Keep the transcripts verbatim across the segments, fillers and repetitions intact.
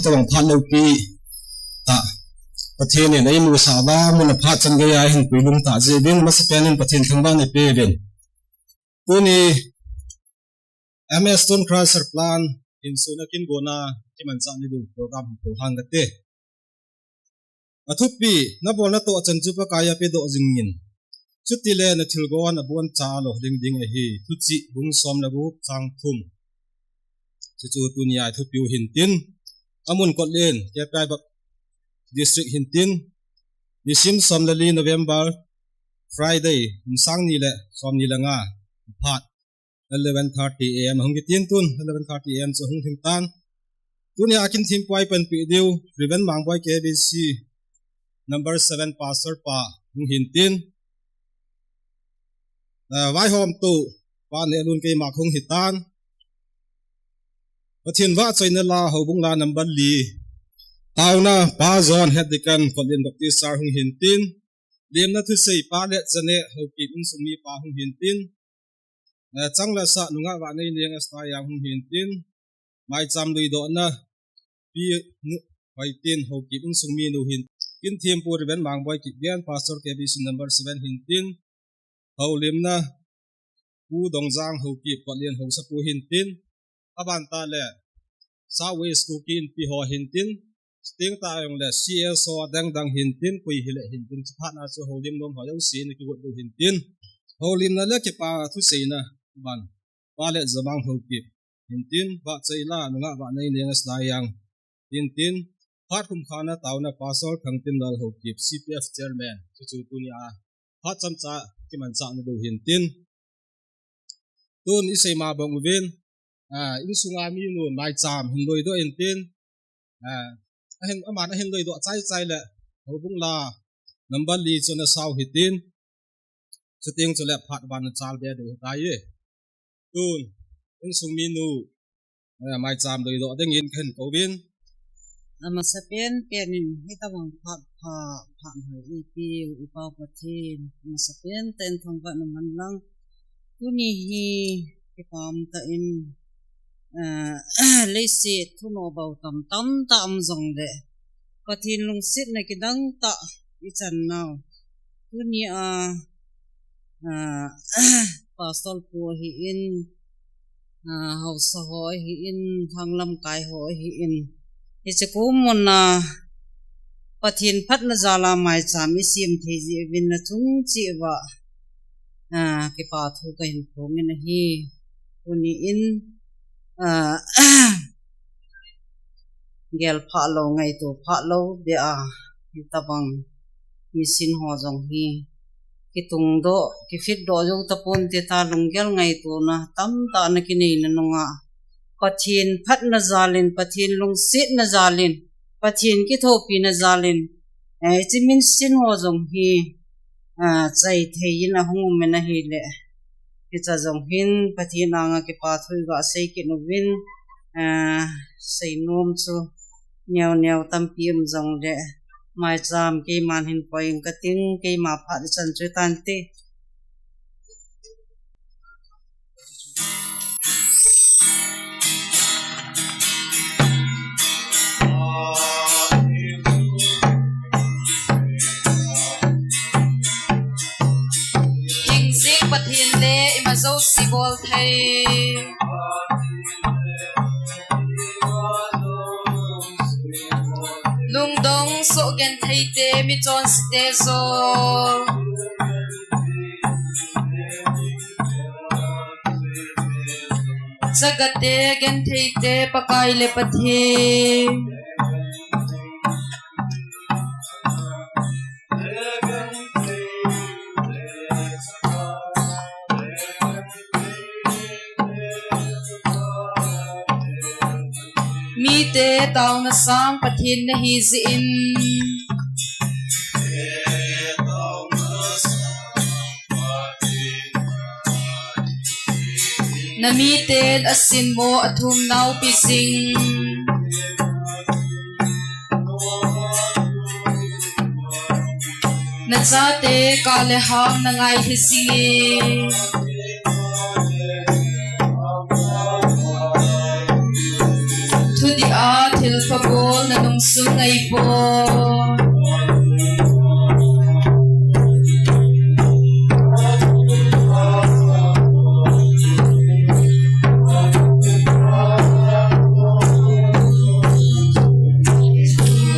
Tabang phat loupi tah Pathen in eimusah uva, mun a phat chan geiya eihin puilum tah jeh uvin, masapen in Pathen thangvah in eipe uvin. Tuni M S Stone Crusher Plant in suna kin gona kimanchah ni diu program hung ko hang kate. Athupi, nabolna toh achan chu Pakai a pedoh jingin, chutile nathilgon aboncha alo ding ding ahi. Thuchih bung som le gup chang thum. Chuchu tunia thupiu hintin, amun Kotlen, K P I Bap District hintin, nisim som le li November, Friday, kum sang ni le som ni le nga, phat eleven thirty A M hung kitin, tun eleven thirty A M chu hung lhing tan. Tunia kin thempu a eipanpi diu Reverend Mangboi, K B C number seven pastor pa hung hintin, eh, vaihomtu pa Nehlun, keima hung hitan. Pathen vahchoina la, houbung la number li, taona pa John, Head Deacon, Kotlen Baptist Church hung hintin. Lemna thusei pa Letjane, Haokip insung mi pa hung hintin. Eh, chang le sah nungah Vahneineng Esther Jang hung hintin. Maicham luidohna pi Nu Hoitin, Haokip insung mi nu hin. Kin thempu Reverend Mangboi Kipgen, Pastor K B C number seven hintin. Houlimna Pu Dongjang, Haokip Kotlen haosapu hintin. Aban tah le South West Kuki Inpi ho hintin. Chuteng tah jongle C S O adang dang hintin, koi hile hintin. Chuphat na chu houlim nom ho jouse in kigot diu hintin. Houlimna le kipa thuseina ban pa Letjamang, Haokip hintin. Vahchoi la nungah Vahneineng Esther Jang hintin. Phat khumkhana taona Pastor Thangtinlal, Haokip C P F Chairman. Chuchu tunia phat chomcha kimanchah ni diu hintin. Tun isei ma bang uvin, ah, insunga minu maicham hin luidoh intin. Ah, ahin, aman ahin luidoh chai chai le houbung la number li chu ana sao hitin. Chuteng chule phat ban ana chalbe diu hitai. Tun insung minu, eh, maicham luidoh dingin kahin kouvin. Amasapen pen in hitabang phat pha, phat hoi eipeu i Pa Pathen, amasapen tah in thangvah in um hen lang. Tuni hi kipah tah in, eh, leiset thunoh bou tam tam tah um jongle, Pathen lungsetna kidang tah ichan nau. Tunia, ah, Pastor pu ahin, ah, haosa ho ahin, thanglamkai ho ahin, hiche kum muna Pathen phatna jal a maicham isem thei jeh uvin nachung cheh uva, ah, kipa thu kahin phongin ahi. Tuni in, ah, gel phah lou, ngaito phah lou beh a, hitabang mission ho jong hi kitungdoh, kifitdoh jou tapon te ta, lunggel ngaitona tamtah ana kineina nunga, Pathen phatna jal in, Pathen lungsetna jal in, Pathen kithopina jal in, eh, hiche mission ho jong hi, ah, chai thei in ahung um in ahile, hiche jong hin Pathen anga kipa thu iga sei kit uvin, ah, seinom chu neo neo tampi um jongle, maicham keiman hin poi ing kating, keima phat ichan chu tante. Hingjing Pathen le ima jouse bol thei. Lungdong soh genthei te, michonse te jong. Chaga te, genthei te, Pakai le Pathen. Mite taona sang Pathen nahi jeh in. Na miten asin mo athum nau pi jing. Na chate kah le ham na ngai hi jing. Thudih a thil pha bol sungai po.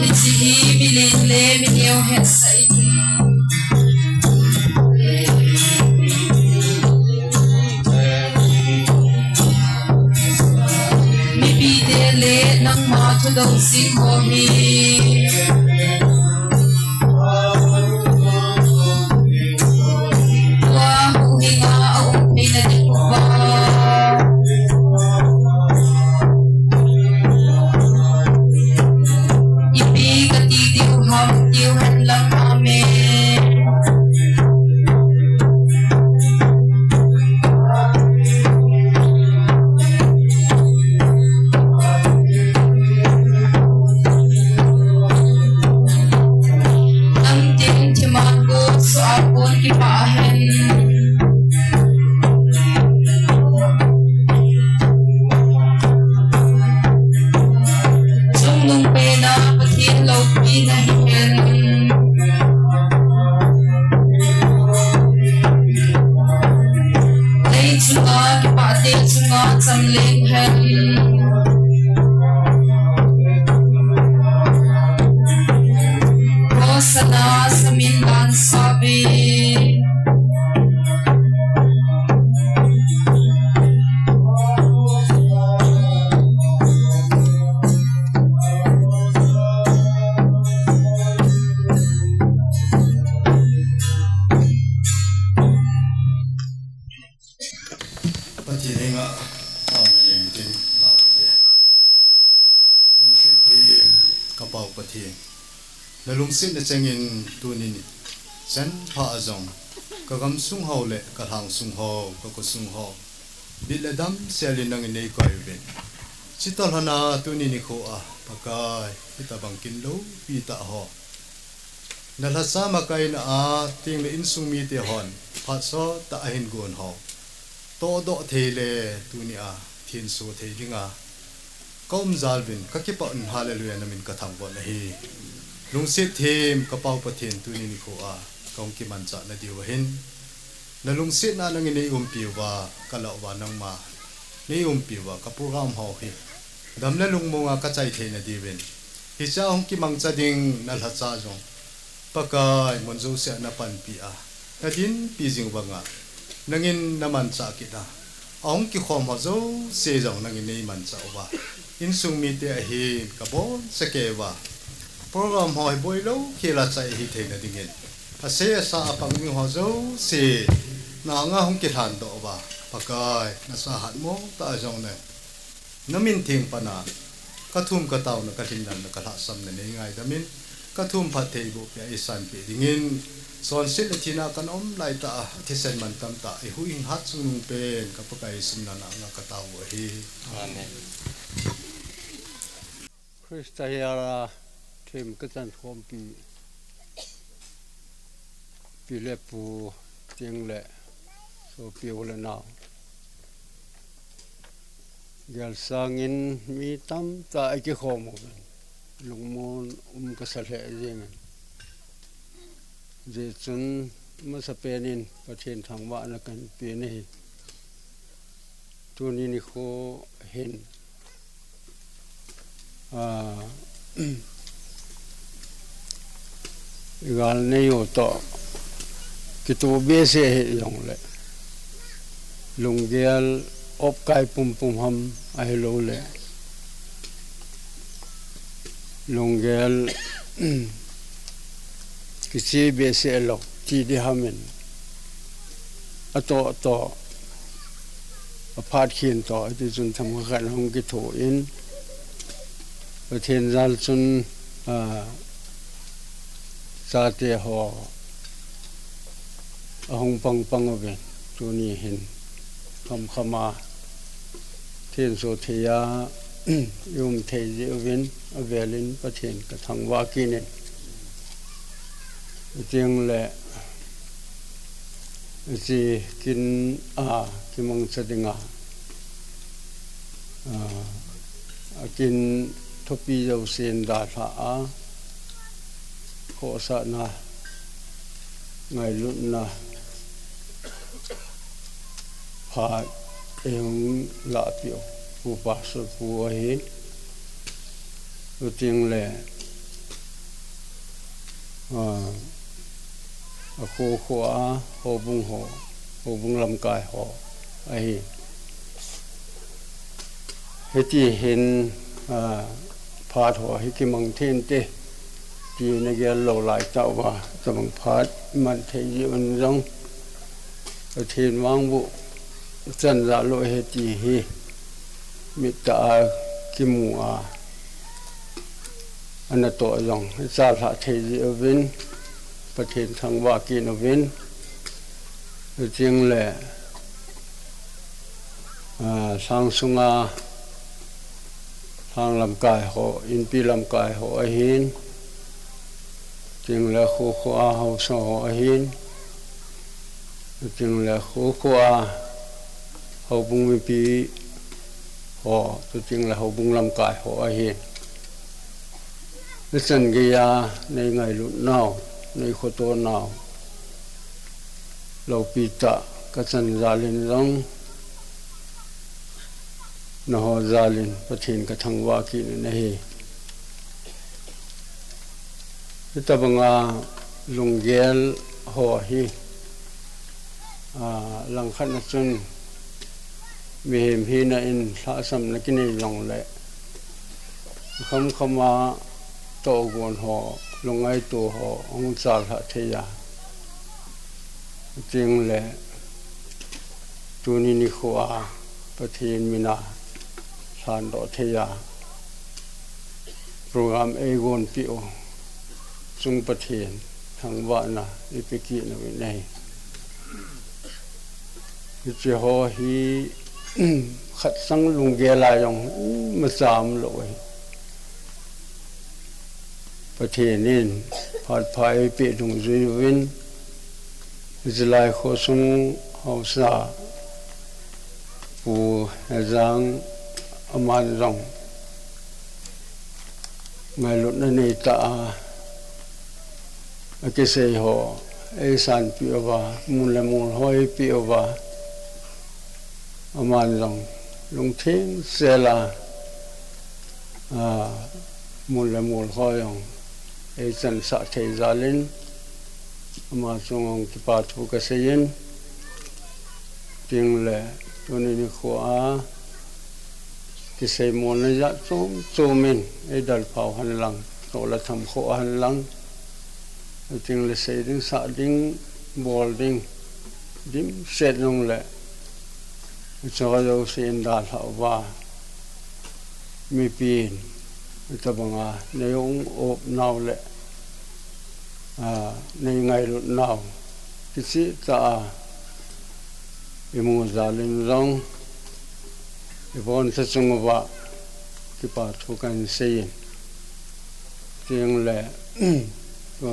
Hiche hi mi leng le mi neo hetsah in. Mipite le nangma thudou jing ho hi. Tua huhhing a aum theina ding uva. Ipi kati diu ham, tiu hen lang. Amen. Lamtin thima ko suah a kon kipah hen. Chungnung pena Pathen loupina hihen. Lei chunga kipahte chunga chamleng hen. Hosanna samin lansah ve. Pathen henga taona nei intin, taote. Lungset thei ka Pau Pathen, na lungsetna chengin tuni nichan pha a jong ka gamsung ho le ka lhangsung ho, ka khosung ho, bit le damsel in nangin nei koi uvin. Chutobang a tuni nikho a Pakai, hitabang kin loupi tah ho, na lhacha makaina a teng le insung mite hon phat sot tah a hin gon ho tohdoh thei le tuni a thenso thei dinga ka um jal uvin, ka kipah un, Hallelujah, na min ka thangvah un ahi. Lungset them ka Pau Pathen, tuni nikho a ka hung kimanchah na diu ahin, na lungsetna nangin nei umpi uva, ka lah uva nangma nei umpi uva, ka program ho hi dam le lungmonga ka chai theina diuvin, hichea hung kimangcha ding na lhacha jong Pakai, mun jousea na panpi a, na dinpi jing banga nangin na manchah kit a, ahung kikhom ho jouse jong nangin nei manchah uva, insung mite ahin ka bonse kei uva, program ho hi boilou khel a chai ahi theina dingin, asei asa a pang ding ho jouse na anga hung kilhandoh uva, Pakai, na sa hatmo tah a jong na na min theng pana ka thum ka taona, ka lhingnanna, ka lhahsamna nei ngaidam in, ka thum phatthei boh peh a eisanpeh dingin, chonset le thina kana um laitah a, thisen mantam tah, eihuhhing hat chungnung pen ka Pakai Jesu min a anga ka tao u ahi. Amen. Christa hiala them ka chankhompi, pi le pu, cheng le sopi u le nao, gel sangin mi tamtah a kikhom uvin, lungmon um ka sa lheh jengin, hijeh chun masapen in Pathen thangvahna kahin pe ahi. Tuni nikho hin, ah, gal nei u toh kitoh behseh hih jongle, lunggel opkai pumpum ham ahilouleh, lunggel kiche behseh lou ti ding ham in, atoh toh, aphat khen toh, hiti chun themkhat khat hung kithoh in, Pathen jal chun, ah, chate ho ahung pang pang uvin, tuni hin khamkham a thenso thei a i um thei jeh uvin, avel in Pathen ka thangvah kit in, chuteng le hiche kin a kimangcha dinga, ah, akin Thupi jousen dalhah a, khohsahna, ngailutna, phat eihung lahpeh u, Pu Pastor pu ahin, chuteng le, a, akho kho a houbung ho, houbung lamkai ho ahi. Hiti hin, a, phat ho hi kimang thei inte, ti nagel lou lai tah uva, tabang phat man thei jeh un jong, Pathen vangboh chan jal u ahi ti hi, mit tah a kimu a, anatoh jong, ichalhah thei jeh uvin, Pathen thangvah kit uvin, chuteng le, a, lhang sunga, lhang lamkai ho, inpi lamkai ho ahin, chuteng le kho kho a haosa ho ahin, chuteng le kho kho a houbung mipi ho, chuteng le houbung lamkai ho ahin. Ichan geiya nei ngailut nau, nei khoto nau, loupi tah kachan jal in jong, nangho jal in Pathen kathangvah kit in ahi. Hitabanga lunggel ho hi, a, langkhat na chun mihem hina in lhahsamna kinei jongle, khamkhama tohgon ho, lungngaito ho, ahung chalhah thei a, chuteng le tuni nikho a Pathen mina lhandoh thei a program eigonpeh u chung Pathen thangvahna ipe kit uvin ahi. Hiche ho hi khatchang lunggel a jong imacha umlou ahi. Pathen in phat pha eipeh dungjui uvin, hiche lai khosung haosa Pu Hejang aman jong ngailutna neitah a, akisei ho eisanpeh uva, mun le mol ho eipeh uva, aman jong lungtheng sel a, a, mun le mol ho jong eichansah thei jal in, ama chunga jong kipa thu kasei in, chuteng le tuni nikho a kiseimolna jat chom chom in eidalphau hen lang, toh le tham khoh hen lang, chuteng le sei ding, sah ding, bol ding dimset jongle, hicheho jouse in dalhah uva, mipin hitabanga neihung op nau le, a, neingailut nau kicheh tah a imu jal in jong, iboncha chung uva kipa thu kahin sei in, chuteng le, tu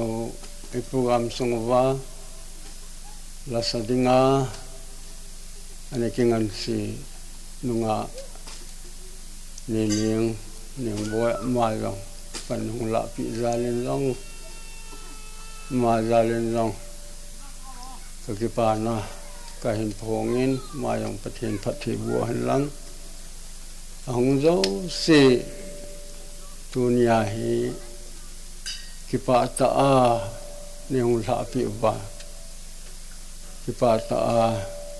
iprogram sung uva lasa dinga ana kinganse nungah Nining, Ningboi ama jong kahin hung lahpeh jal in jong, ama jal in jong kakipana kahin phong in, ama jong Pathen phatthei boh hen lang, ahung jouse tunia hi kipah tah a neihung lhahpeh uva, kipah tah a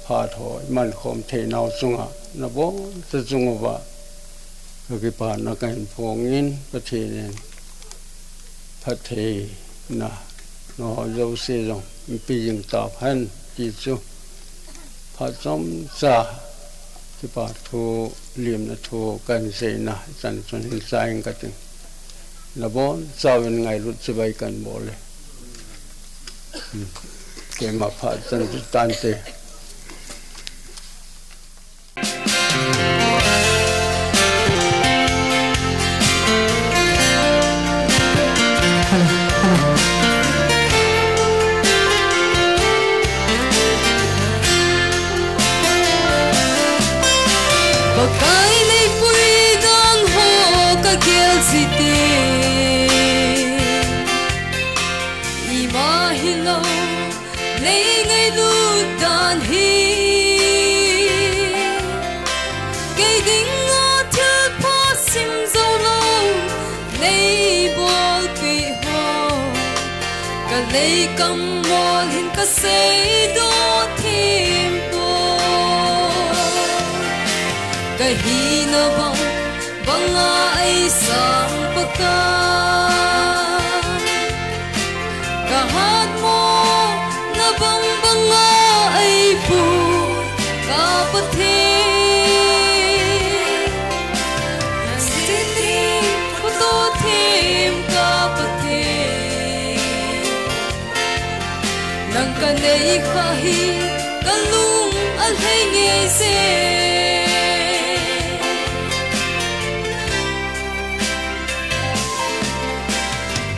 phat ho imankhom theinau chunga naboncha chung uva kakipana kahin phong in, Pathen in phattheina nangho jouse jong eipe jing tauhen ti chu phat chomcha kipa thu, lemna thu kahin seina chan chun hin chai inge kati. Nabonchauvin ngailut chibai kahin bol e. Keima phat chan chu tante. Pakai neipui dang ho ka khel Ima hilou, nei ngailut dan hi. Kei dinga thil pha sim jou lou, nei bolpeh ho. Ka leikam mol hin ka seidoh them poi. Ka hina bang banga eisang Pakai. Ka hatmo na bang banga eipu ka Pathen. Ka siti ka to them ka Pathen. Nang ka nei kha hi ka lung a lhei ngei se.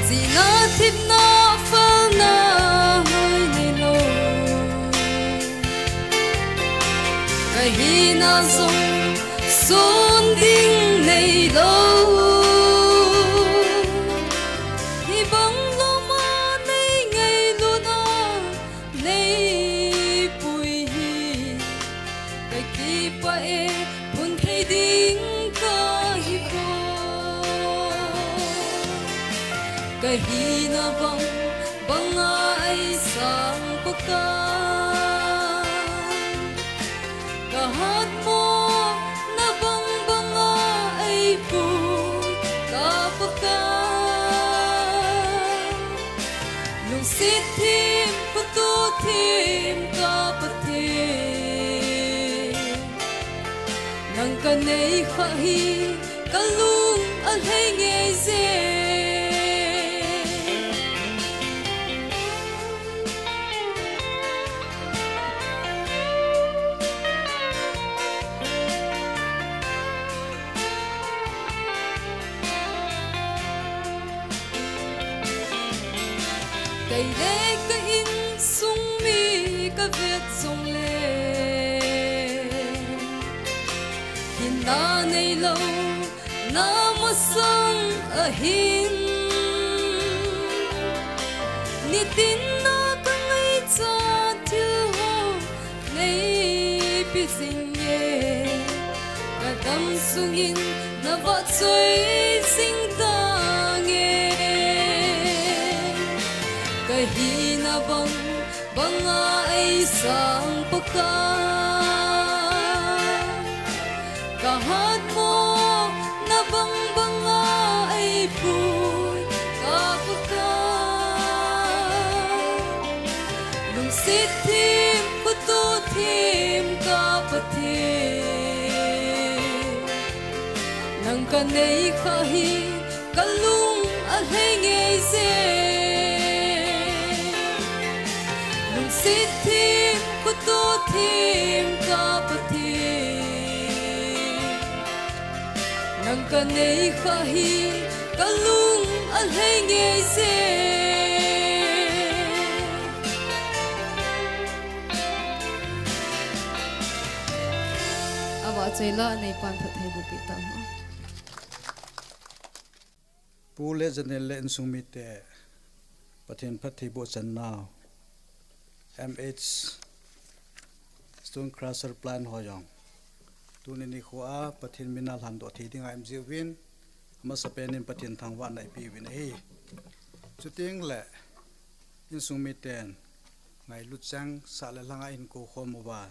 Chihna thepna falna hoi nei lou. Ka hina jong sun ding nei lou. Hibang loma nei ngailutna nei pui hi. Ka kipah e, phun thei ding ka hi poi. Ka hina bang banga eisang Pakai. Ka hatmo na bang banga eipu ka Pakai. Lungset them, ka to them ka Pathen. Nang ka nei kha hi ka lung a lhei ngei se. Kei le ka insung mi ka vet jong le, hinna nei lou na masang ahin. Nitin na ka ngaicha thil ho nei pe jing e, ka dam sungin na vahchoi jing tange. Ka hina bang banga eisang Pakai. Ka hatmo na bang banga eipui ka Pakai. Lungset them, ka to them ka Pathen. Nang ka nei kha hi ka lung a lhei ngei se. Lungset them, ka to them ka Pathen. Nang ka nei kha hi ka lung a lhei ngei se. Avahchoi la, neipan phattheiboh peh tauhen. Pu le Janel le insung mite, Pathen phattheiboh channau, M H Stone Crusher Plant ho jong tuni nikho a Pathen mina lhandoh thei dinga ium jiuvin, amasapen in Pathen thangvahna ipeh uvin ahi. Chuteng le insung miten ngailut cheng sah le lhanga ihin kou khom uva,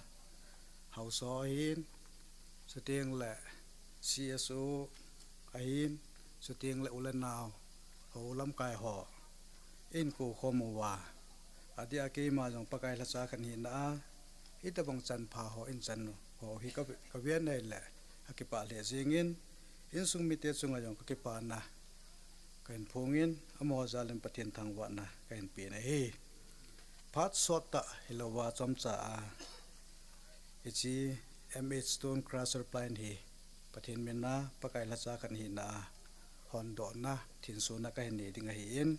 haosa ahin, chuteng le C S O ahin, chuteng le u le nao, hou lamkai ho, ihin kou khom uva, adeh a keima jong Pakai lhacha khat hina a, hitobang chanpha ho in chan ho hi ka, ka ven ahile, ka kipah lheh jengin, insung mite chunga jong ka kipana kahin phongin, amaho jal in Pathen thangvahna kahin pen ahi. Phat sot tah hilouva chomcha a, hiche M H Stone Crusher Plant hi Pathen mina Pakai lhacha khat hina a hondohna thinsona kahin nei ding ahin,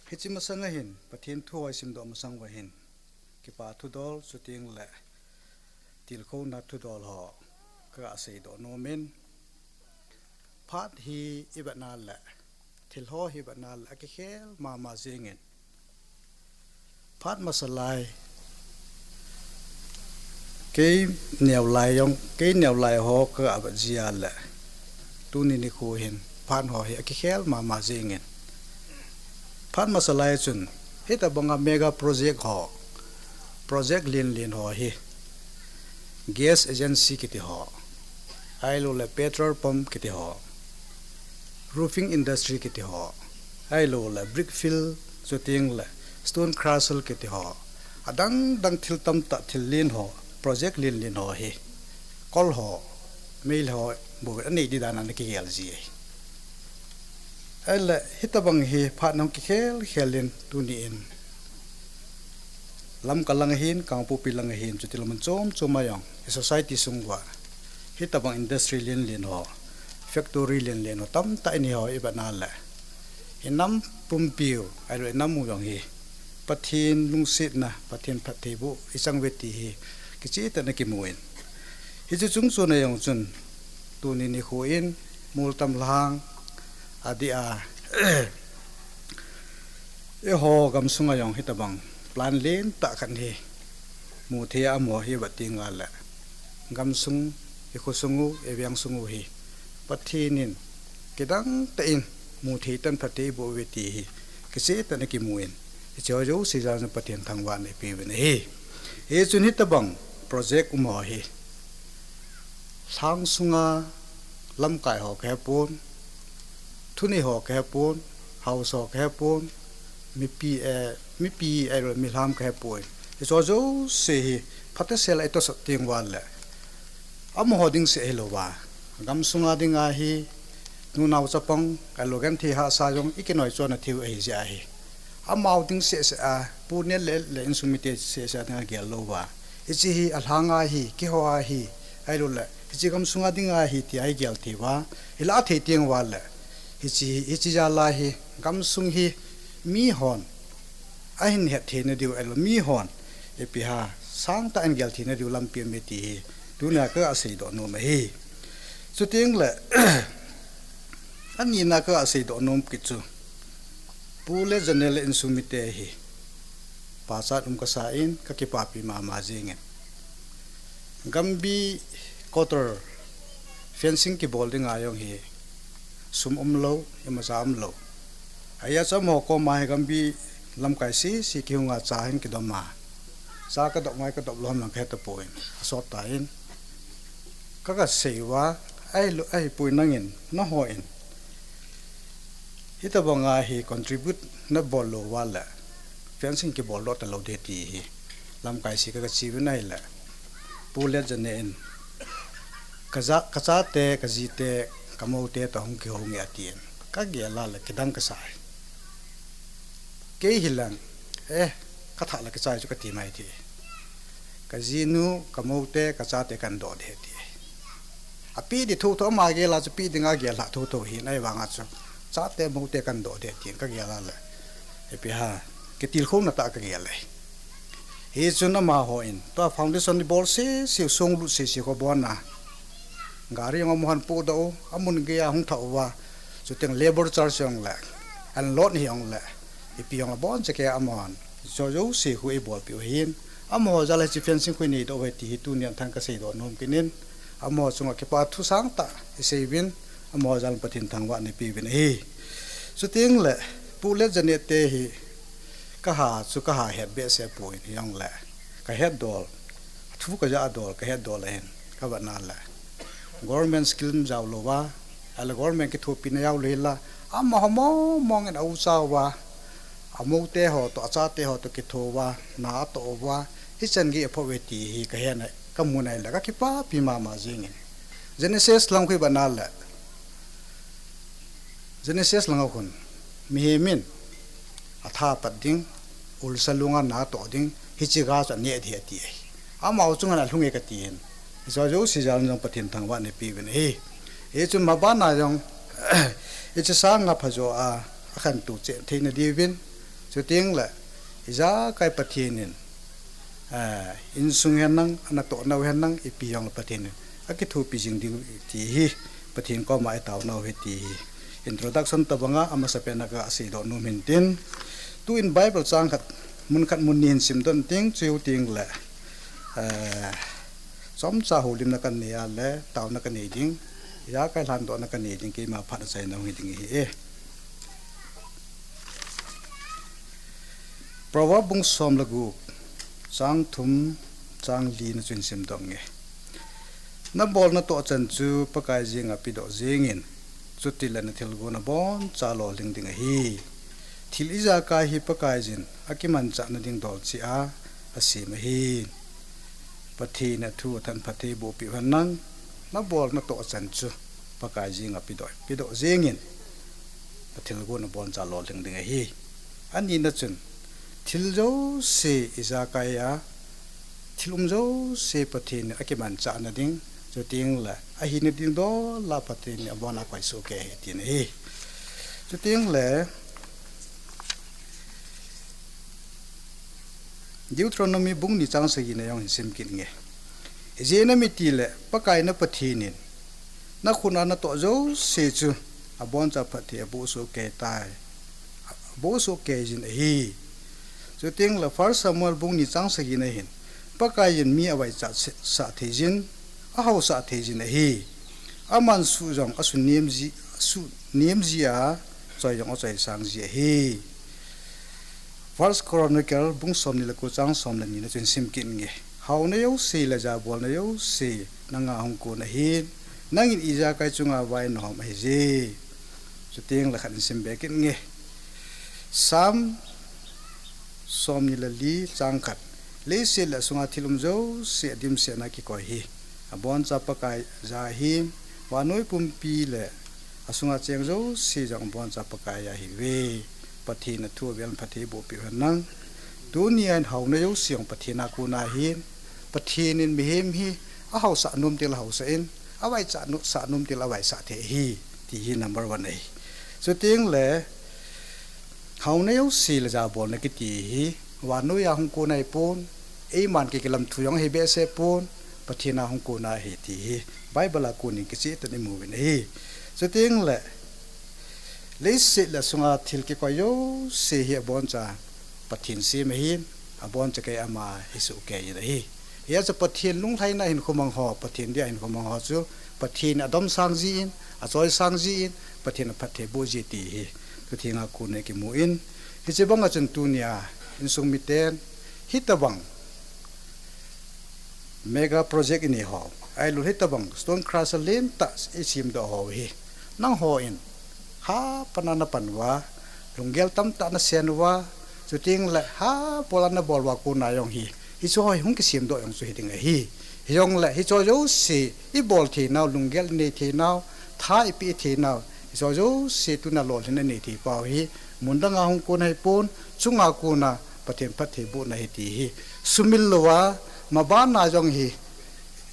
hiche masanga hin Pathen thu ho isimdoh masang uva hin, kipa thudol chuteng le tilkhouna thudol ho kaga seidoh nomin, phat hi ivetna le thil ho hi ivetna le akikhel mama jengin, Phat masa lai, kei neo lai jong, kei neo lai ho ka abat jia le, tuni nikho hin phat ho hi akikhel mama jingin. Phat masa lai chun, hitabanga mega project ho, project lien lien ho hi, gas agency kiti ho, ahilou le petrol pump kiti ho, roofing industry kiti ho, ahilou le brick fill, chuteng le stone crusher kiti ho, adang dang thil tamtah, thil lien ho, project lien lien ho hi, kol ho, mei le ho, bou anei di dan a ana kigel ji ahi. Ahile, hitabang hi phat nung kikhel khel in tuni in, Lamka lang ahin, Kangpokpi lang ahin, chuti lam mun chom chom a jong, i society sung uva, hitabang industry lien lien ho, factory lien lien ho, tamtah in hi ho i vet na le, i nam pumpiu, ahilou i nam u jong hi, Pathen lungsetna, Pathen phattheiboh i chang uve ti hi, kicheh tah in ana kimu in. Hiche chung chon a jong chun, tuni nikho in, mol tam lhang, adeh a, eiho gamsung a jong hitabang, plan lentah khat hi, mu thei a um ho hi vet teng le, gamsung, i khosung u, i veng sung u hi, Pathen in, kidang tah in, mu thei tah in phatthei eiboh uve ti hi, kicheh tah in ana kimu in, hiche ho jouse jal a Pathen thangvahna i pe uvin ahi. Hichun hitabang project um ho hi, lhang sunga lamkai ho kahe pon, thunei ho kahe pon, haosa ho kahe pon, mipi, eh, mipi, eh, milham kahe pon. Hiche ho jouse hi, phatechan a i tosot teng uva le, amaho ding seh hilou va, gamsung a ding ahi, nunao chapang, ahilou genthei hahsa jong i kinoi chon a thei u ahi jeh ahi. Amau ding seh seh a, pu Nel le, le insung mite seh seh a ding a gel lou va, hiche hi alhang ahi, keiho ahi, ahilou le, hiche gamsung a ding ahi ti a i gel thei uva, i lah thei teng uva le, hiche, hiche jal a hi, gamsung hi, mihon, ahin het theina diu, ahilou mihon, ipi ham, sangtah in gel theina diu lampi um e ti hi, tunia ka seidoh nom ahi. Chuteng le, anina ka seidoh nom kit chu, Pu le Janel le insung mite hi, pachat um kasa in, ka kipapi mama jingin. Gambi quarter fencing kibol ding a jong hi, sum umlou, imacha umlou. Ahia chu amaho koma hi gambi lamkai sese kihung a cha hin kidom a, cha kadop ngai kadop lou ham lang kahe tapon, asot tan, ka, ka sei uva, ahilou, ahipoi nangin, nahon, hitabang a hi contribute nabol lou uva le, fencing kibol lou talou ding ti hi, lamkai se ka, ka che uvin ahile, Pu le Janel in, ka ja, ka chate, ka jite, ka moute toh hung kihou nge atin, ka gel a le kidang kasa e. Kei hilang, eh, ka thah le kichai chu kati mai ti. Ka jinu, ka moute, ka chate kahin doh ding ti. Apeh ding thotho, ama gel a chu peh dinga gel lhah thotho ahin, ahivang a chu chate moute kahin doh ding tin ka gel a le, ipi ham, kitilkhouna tah a ka gel e. Hichun amahon, tua foundation ibol sese u, song lut sese u ka bon a, gari jong amahon podoh u, amun gei a hung thah uva, chuteng labour charge jong le, unload hi jong le, ipi jong le aboncha kei a amahon, hiche jouse khu eibolpeh u ahin, amaho jal a hiche fencing khu ineidoh uve ti hi tunia thang ka seidoh nom kit in, amaho chunga kipa thu sangtah isei uvin, amaho jal a Pathen thangvahna ipeh uvin ahi. Chuteng le, Pu le Janel te hi, ka ha chu ka ha het behseh poi, hijong le, ka hetdol, thu ka ja dol, ka hetdol ahin, ka vet na le, government scheme jao louva, ahile government kithopina jao lou hila, amaho mong mong in a ucha uva, amoute ho toh, achate ho toh kitho uva, na atoh uva, hichan gei apha uve ti hi ka he na, ka mu na hile, ka kipapi mama jingin. Genesis lang khu ivet na le, Genesis langa khun, mihem in atha apat ding, ulsa lunga na atoh ding, hiche ga chu aneh ding ati ahi. Amaho chunga alhung e kati in, hiche jouse jal a jong Pathen thangvahna ipeh uvin ahi. Hichun maban a jong, hiche sanga phajo a, akhantou cheh theina diuvin, chuteng le, ijakai Pathen in, eh, insung hen lang, anatoh nau hen lang, ipi jong le Pathen in akithopi jing diu ti hi, Pathen koma itao nau ahi ti hi, introduction tobang a amasapen a ka seidoh nom in tin, tu in Bible chang khat Mun khat mun ni hin simdoh ting, chuti teng le, eh, chomcha houlimna kanei a le, taona kanei ding, ijakai lhandohna kanei ding, keima phat achaina hung hi ding ahi e. Proverb bung som le gup, chang thum, chang li na chu hin simdoh inge. Nabol natoh chan chu Pakai jenga pedoh jengin, chutile nathilgon abonchan lolhing ding ahi. Thil ijakai hi Pakaiyin akimanchahna ding dol cheh a asem ahi. Pathen in athu athan phatthei boh peh hen lang, nabol natoh chan chu Pakai jenga pedoh, pedoh jengin, nathilgon abonchan lolhing ding ahi. Anina chun, thil jouse ijakai a, thil um jouse Pathen in akimanchahna ding, chuti teng le ahina ding dol a Pathen in abona koi sohkei ahi tina ahi. Chuti teng le, Deuteronomy bung ni chang sagi na jong hin sim kit inge. Ijeh inem itile, Pakai na Pathen in, nakhut a natoh jouse chu, abonchan phatthei aboh sohkei tai. Aboh sohkeiyin ahi. Chuti teng le First Samuel bung ni chang sagi na hin, Pakaiyin mi avaichat sah theiyin, ahaosah theiyin ahi. Aman suh jong asuh nem ji, asuh nem ji a, choi jong achoi sang ji ahi. First Chronicle bung som ni le ko chang som le ni na chu hin sim kit inge. Haona jouse le jabolna jouse nanga hung kon ahin, nangin ijakai chunga vai nahom ahije. Chuti teng le khat hin sim be kit inge. Psalm som ni le li chang khat. Leiset le asunga thil um jouse adimset a kikoi hi abonchan Pakai ja ahin, vannoi pumpi le asunga cheng jouse jong abonchan Pakai ja ahiuve. Pathen in athu avel in phatthei boh peh hen lang. Tunia hin haona jouse jong Pathen a kon ahin, Pathen in mihem hi ahaosah nom teng le ahaosah in, avaichat no-, sah nom teng le avaichat thei ahi, ti hi number one ahi. Chuti teng le, haona jouse le jabolna kiti hi, vannoi a hung kon ahipon, eiman ki, kilam thu jong ahi behseh pon, Pathen a hung kon ahi ti hi, Bible a konin kicheh tah in imu uvin ahi. Chuti teng le, leiset le asunga thil kikoi jouse hi abonchan Pathen sem ahin, abonchan kei ama hi sohkeiyin ahi. Hijeh chun Pathen lunglhaina hinkho mang ho, Pathen dia hinkho mang ho chu, Pathen in adom sang jin, achoi sang jin, Pathen in aphatthei boh ji ti hi, Thutheng a kon a kimun, hiche banga chun tunia insung miten, hitabang mega project inei ho, ahilou le hitabang stone crusher lentah isemdoh ho hi, nanghon hapan a napan uva, lunggel tamtah nasen uva, chuti teng le habol a nabol uva kona jong hi, hiche ho hi hung kisemdoh jong chu hiding ahi. Hijongle hiche jouse ibol theinau, lunggel inei theinau, tha ipeh theinau, hiche jouse tuna lolhinna inei thei pau hi, mun danga hung kon ahipon, chunga kona Pathen phattheibohna ahi ti hi sumil louva, maban a jong hi